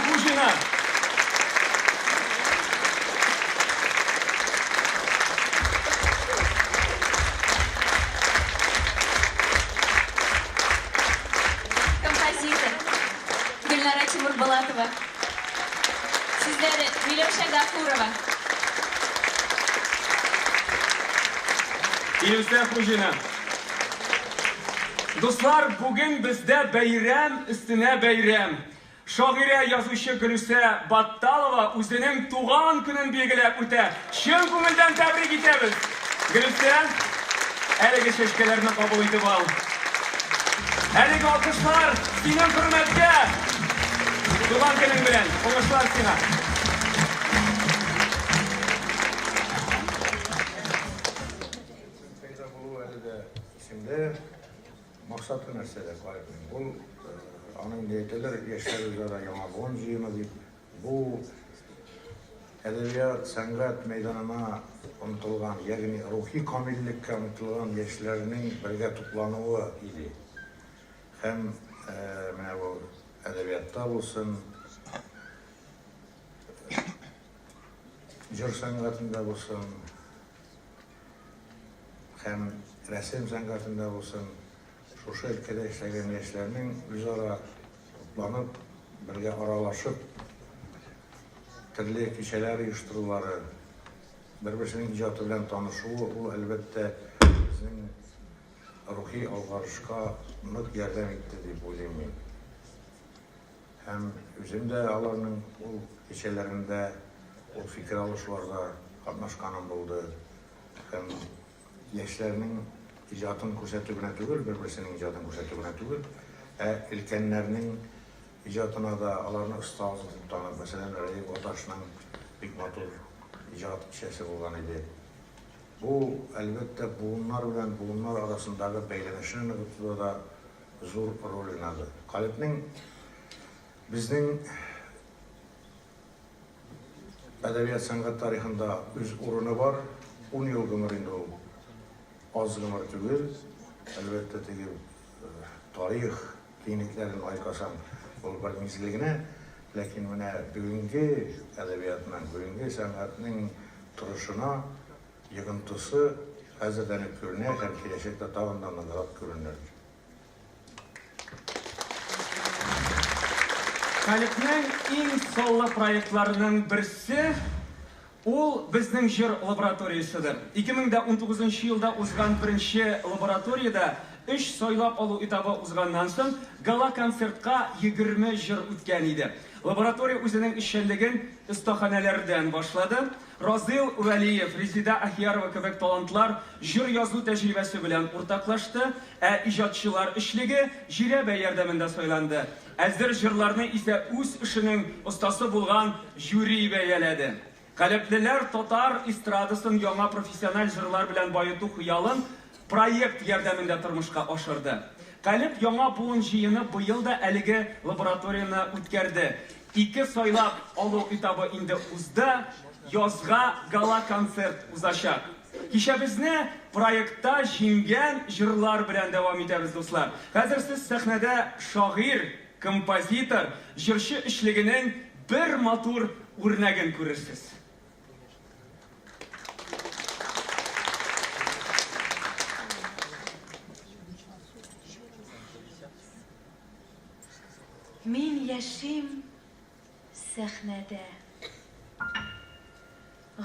Хуҗина. Композитор Гөлнара Тимурбулатова. Сүзләре Миләүшә Гафурова. Илүсә Хуҗина. Дуслар, бүген бездә бәйрәм өстенә бәйрәм. Шагыйрә, язучы Гөлүсә Батталова үзенең туган көнен билгеләп үтә. Чын күңелдән тәбрик итәбез! Гөлүсә, әлеге чәчкәләрне кабул итеп ал. Әлеге алкышлар синең хөрмәткә! Туган көнең белән! Уңышлар сиңа! Пәйда булуы әле дә исемдә. Максаты нәрсәдә проектның? Ул аның инде әйтәләр, яшьләр үзара яңа буын җыены дип. Бу әдәбият, сәнгать мәйданына омтылган, ягъни рухи камиллеккә омтылган яшьләрнең бергә туплануы иде. Һәм менә бу әдәбиятта булсын, җыр сәнгатендә булсын, һәм рәсем сәнгатендә булсын, шушы өлкәдә эшләгән яшьләрнең үзара тупланып, бергә аралашып, төрле кичәләр оештырулары, бер-берсенең иҗаты белән танышуы, ул, әлбәттә, безнең рухи алгарышка нык ярдәм итте дип уйлыйм мин. Һәм үзем дә аларның ул кичәләрендә, ул фикер алышуларда катнашканым булды. Һәм яшьләрнең иҗатын күрсәтү генә түгел, бер-берсенең иҗатын күрсәтү генә түгел, ә өлкәннәрнең иҗатына да аларны остаз итеп танып, мәсәлән, Рәдиф Гаташның бик матур иҗат кичәсе булган иде. Бу, әлбәттә, буыннар белән буыннар арасындагы бәйләнешне ныгытуда да зур роль уйнады. Калебнең безнең әдәбият-сәнгать тарихында үз урыны бар. Ун ел гомер инде ул аз гомер түгел. Әлбәттә, теге тарих киңлекләрен айкасаң, ул бер мизгел генә. Ләкин менә бүгенге әдәбиятның, бүгенге сәнгатьнең торышына йогынтысы хәзердән үк күренә һәм киләчәктә тагын да ныграк күренер. Калебнең иң саллы проектларының берсе, ул безнең җыр лабораторияседер. 2019 елда узган беренче лабораториядә өч сайлап алу этабы узганнан соң, гала-концертка 20 җыр үткән иде. Лаборатория үзенең эшчәнлеген остаханәләрдән башлады. Разил Вәлиев, Резеда Ахиярова кебек талантлар җыр язу тәҗрибәсе белән уртаклашты, ә иҗатчылар өчлеге жирәбә ярдәмендә сайланды. Әзер җырларны исә үз эшенең остасы булган жюри бәяләде. Калеблеләр татар эстрадасын яңа профессиональ җырлар белән баету хыялын проект ярдәмендә тормышка ашырды. Калеб яңа буын җыены быел да әлеге лабораторияне үткәрде. Ике сайлап алу этабы инде узды, язга гала-концерт узачак. Кичәбезне проектта җиңгән җырлар белән дәвам итәбез, дуслар. Хәзер сез сәхнәдә шагыйрь, композитор, җырчы өчлегенең бер матур үрнәген күрерсез. Мин яшим сәхнәдә.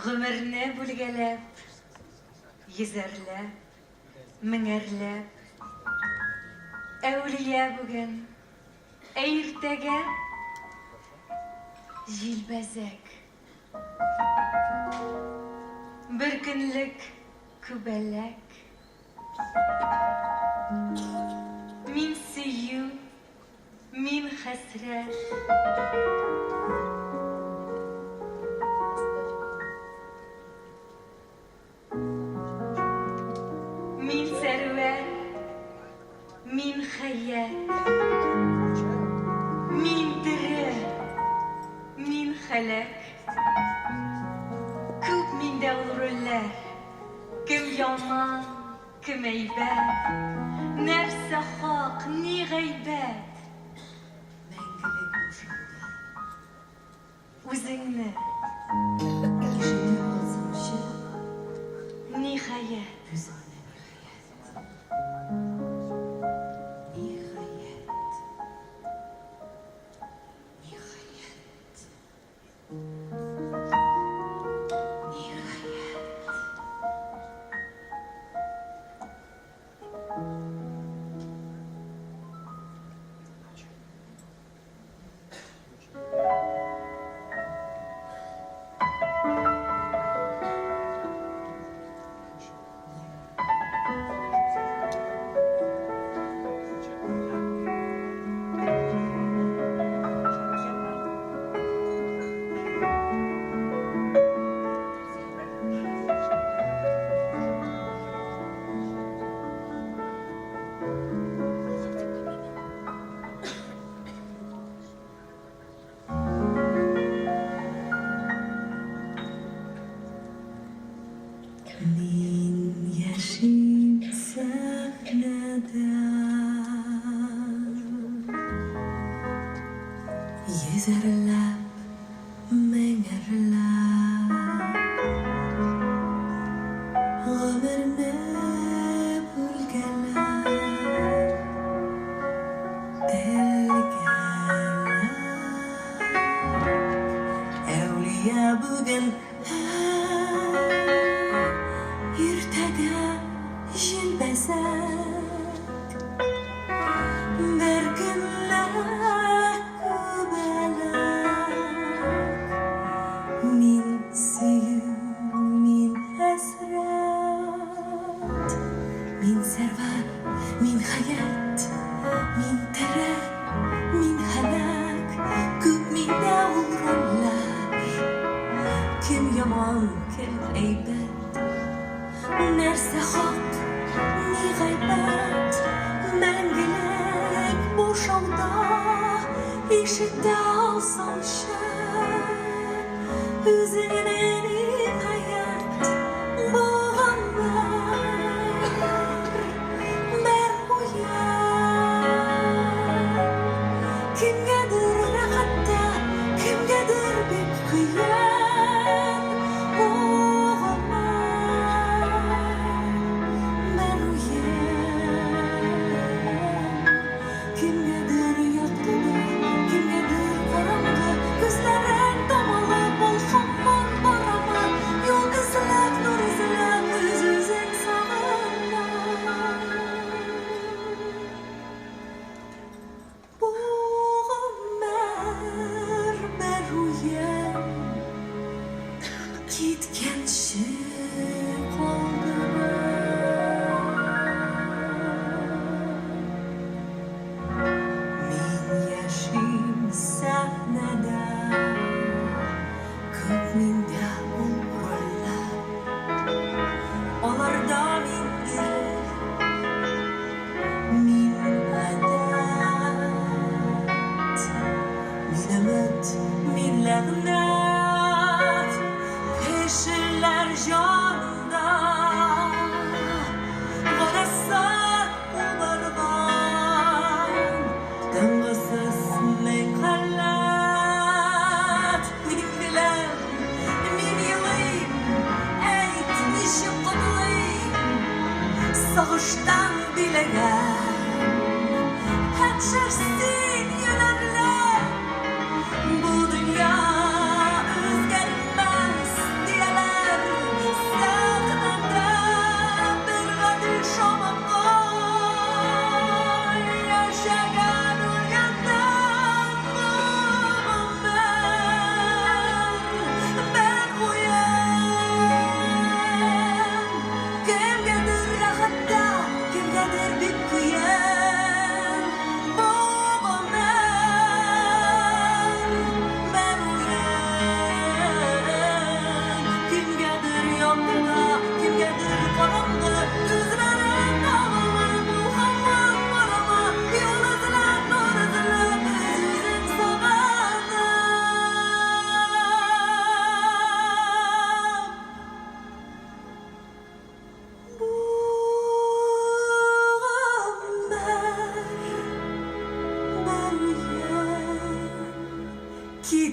Гомерне бүлгәләп, йөзәрләп, меңәрләп. Әүлия бүген, ә иртәгә җилбәзәк. Бер көнлек күбәләк. Мин сөю, мин хәсрәт. Мин сәрвәр, мин хәят. Мин тере, мин һәлак. Күп миндә ул рольләр. Кем яман, кем әйбәт, нәрсә хак, ни гайбәт. Мәңгелек бу шауда. Үзеңне ишетә алсамчы, ниһаять. Үзеңне, ниһаять. Ниһаять. Ниһаять. Ниһаять. Мин яшим сәхнәдә. Йөзәрләп, меңәрләп гомерне бүлгәләп, телгәләп. Әүлия бүген һәм иртәгә җилбәзәк. Бер көнлек күбәләк. Мин сөю, мин хәсрәт. Мин сәрвәр, мин хәят, мин тере, мин һәлак. Күп миндә ул рольләр. Кем яман, кем әйбәт. Нәрсә хак, ни гайбәт. Мәңгелек бу шауда ишетә алсамчы. Үзеңне ниһаять бу гомер бер уен. Кемгәдер рәхәттә, кемгәдер бик кыен. Бу гомер бер уен. Кемгәдер яктыда, кемгәдер караңгы. Күзләрең тамалып, ул һаман барамы? Юл эзләп, нур эзләп, үз-үзен сагына. Бу гомер бер уен, киткәнче калдырып. Мин яшим сәхнәдә, күп миндә ул рольләр. Аларда мин ирек, мин гадәт. Мин өмет, мин ләгънәт. Кешеләр җанында гарасат кубарган. Тынгысыз мең халәт. Мин көләм, мин елыйм, әйт, ничек котылыйм сагыштан биләгән. Хәтшер син юнәрле, бу дөнья үзгәрмәс, дияләр. Сәхнәдә бер гади шамакай яшәгән үлгәннән бу гомер бер уен. Кемгәдер рәхәттә, кемгәдер бик кыен. Бу гомер.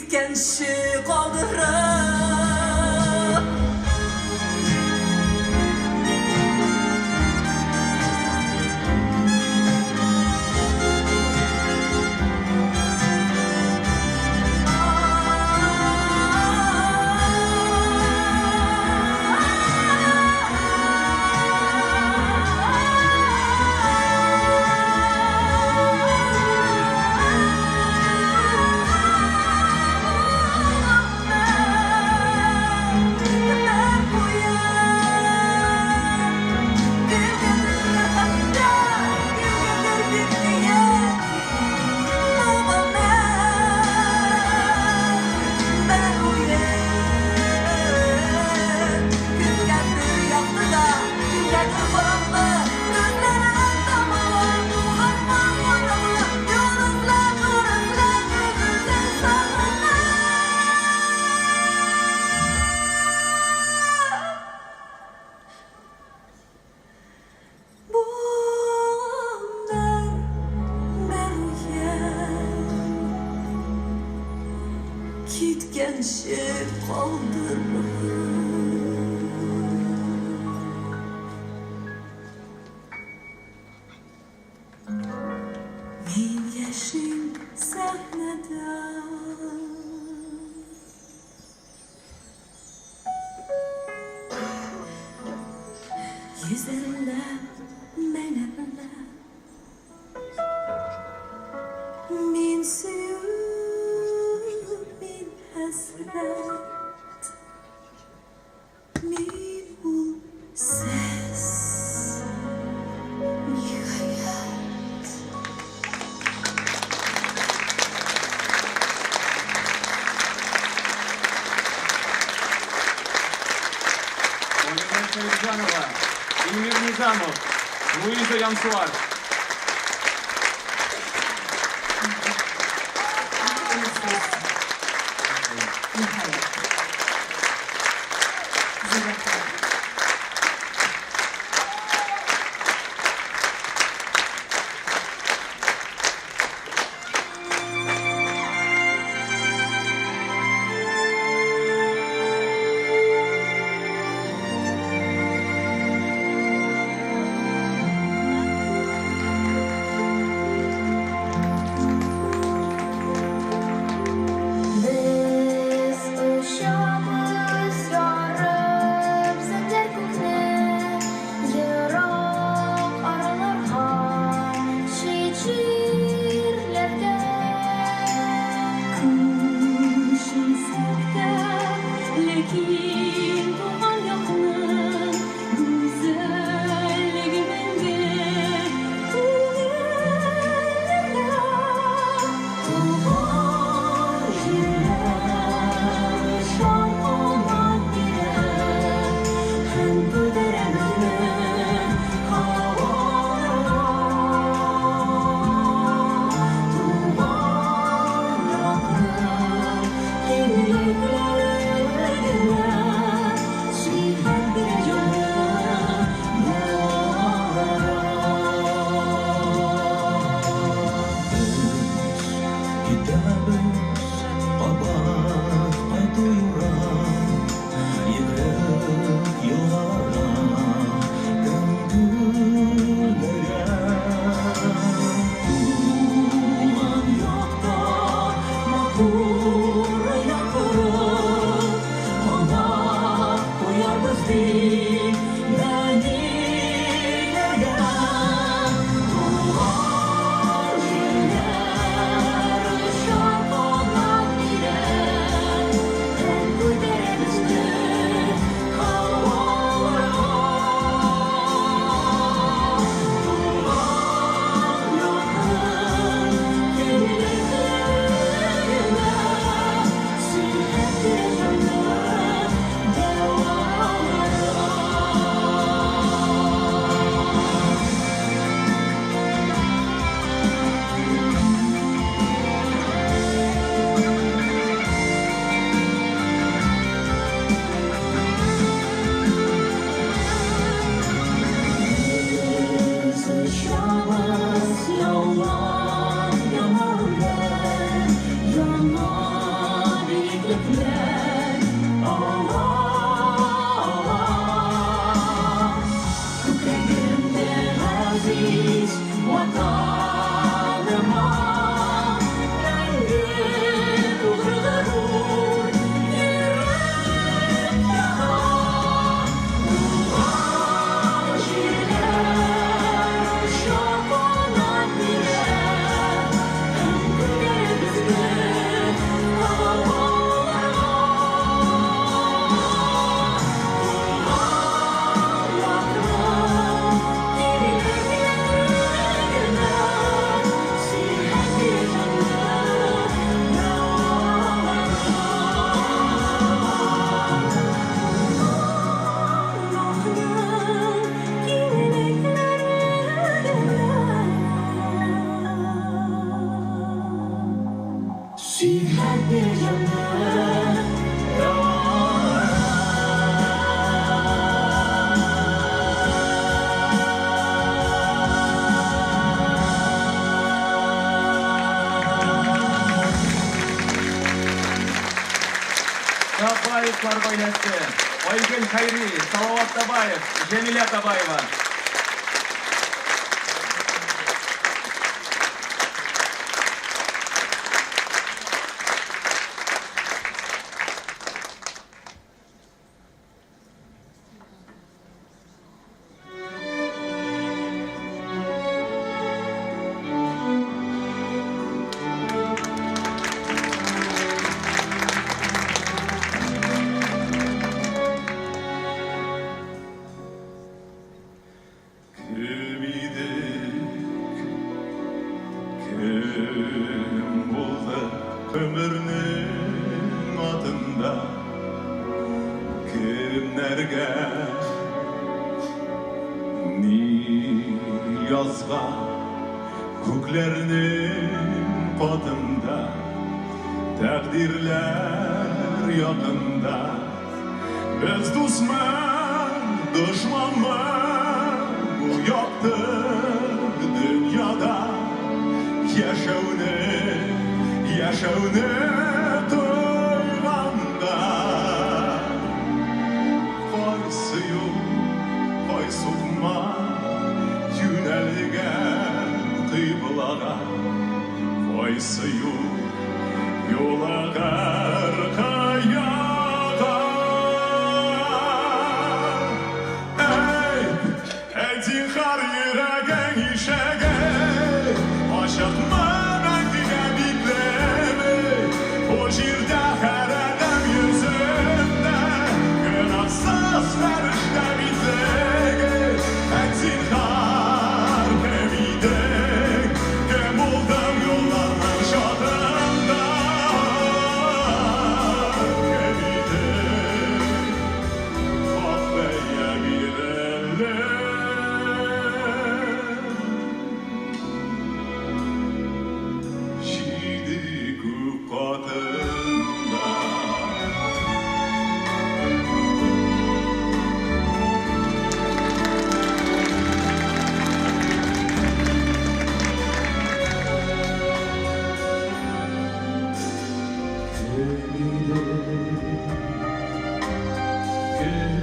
Киткәнче калдырып. Киткәнче калдырып. Мин яшим сәхнәдә. Йөзәрләп, меңәрләп. Мин сөю, мин хәсрәт. Мин ул сез, ниһаять. Алинә Шәрипҗанова, Илмир Низамов, Луиза Янсуар. Без очабыз ярып зәңгәр күкне, ерак араларга, чит җирләргә. Күченсәк тә, ләкин туган якның гүзәллеге мәңге күңелләрдә. Туган җирләр шар канат бирә һәм күтәрә безне һаваларга. Туган якның киңлекләре генә сихәт бирә җанлы балаларга. Китәбез кабат кайту юрап, йөгерек елгаларга, тәмле Туган якта матур яңгырып, канат куярбыз дип нәниләргә. Туган җирләр очар Сихәт бир җанны Табаевлар гаиләсе, Айгөл Хәйри, Салават Табаев, Җәмилә Табаева. Кем идек, кем булдык гомернең атында, Кемнәргә ни язган күкләрнең катында, Тәкъдирләр якында. Без дусмы, дошманмы бу якты дөньяда яшәүне, яшәүне тойганда? Кайсы юл, кай сукмак юнәлгән кыйблага? Кайсы юл юлыгыр кыяга? Әйт, әйт зинһар, йөрәгең ишеге ачыкмы, мәңгегә биклеме? Бу җирдә һәр адәм йөзендә гөнаһсыз фәрештә битлеге. Әйт зинһар, кем идең, кем булдың юлларның чатында? Кем идең, хак бәя бирелер. Җиде күк катында. Кем идең, кем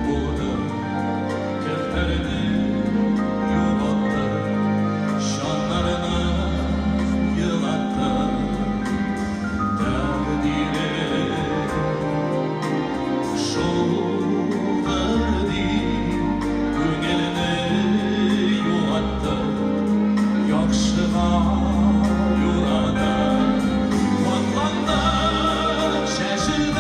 булдың, кемнәрне югалттың, җаннарны елаттың? Тәкъдире шулдыр дип, күңелне юаттың, яхшыга юрадың. Вакланды, чәчелде.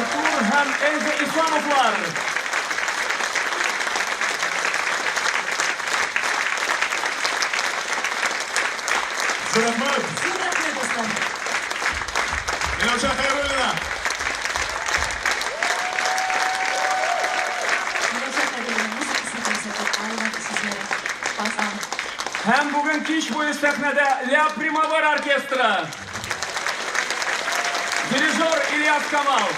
Артур һәм Эльза Исламовлар. Зур рәхмәт! Зур рәхмәт, дуслар! Миләүшә Хәйруллина! Миләүшә Хәйруллина музыкасына концерты Айвар сүзләре. Казан. Һәм бүген кич буе сәхнәдә Ля Примавера оркестры. Дирижер Ильяс Камал.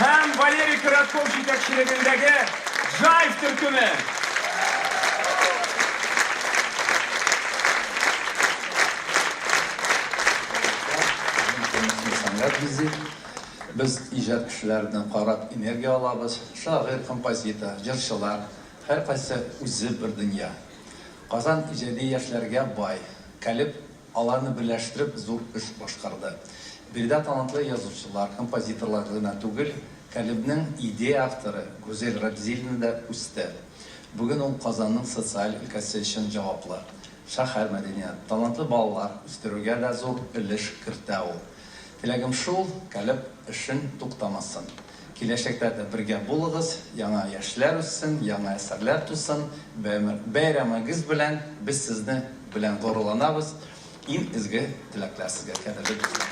Һәм Валерий Коротков җитәкчелегендәге Джайв төркеме. Сәнгать бизи. Без иҗат кешеләреннән карап энергия алабыз. Шагыйрь, композитор, җырчылар, һәркайсы үзе бер дөнья. Казан иҗади яшьләргә бай. Калеб аларны берләштереп зур эш башкарды. Биредә талантлы язучылар, композиторлар гына түгел, Калебнең идея авторы Гүзәл Рабзилина да үсте. Бүген ул Казанның социаль өлкәсе өчен җаваплы. Шәһәр мәдәният, талантлы балалар үстерүгә дә зур өлеш кертә ул. Теләгем шул, Калеб эшен туктамасын. Киләчәктә дә бергә булыгыз, яңа яшьләр үссен, яңа әсәрләр тусын, бәйрәмегез белән, без сезне белән горурланабыз, иң изге теләкләр сезгә, кадерле дуслар!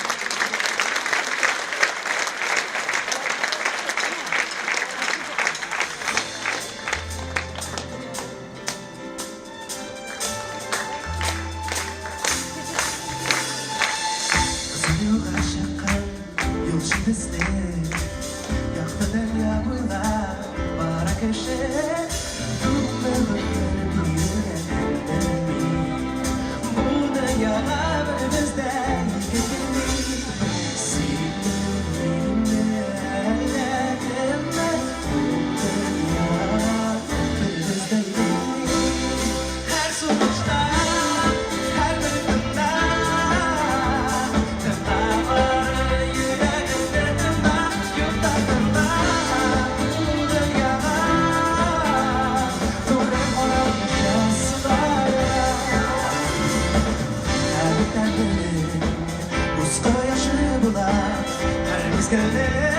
Кызыл юлга чыккан юлчы төсле, Якты дөнья буйлап бара кеше. Күпме гомер биргәнен белми, Бу дөньяга бер бездән ике килми. Синме, минме, әллә кемме, Бу дөнья бер бездән белми. Һәр сулышта, һәр бер тында, Тыңла бары йөрәгеңне тыңла, Юкта тыңла бу дөньяга. Туры карап яшә Һәр иртәнең үз кояшы була, Һәр мизгелнең.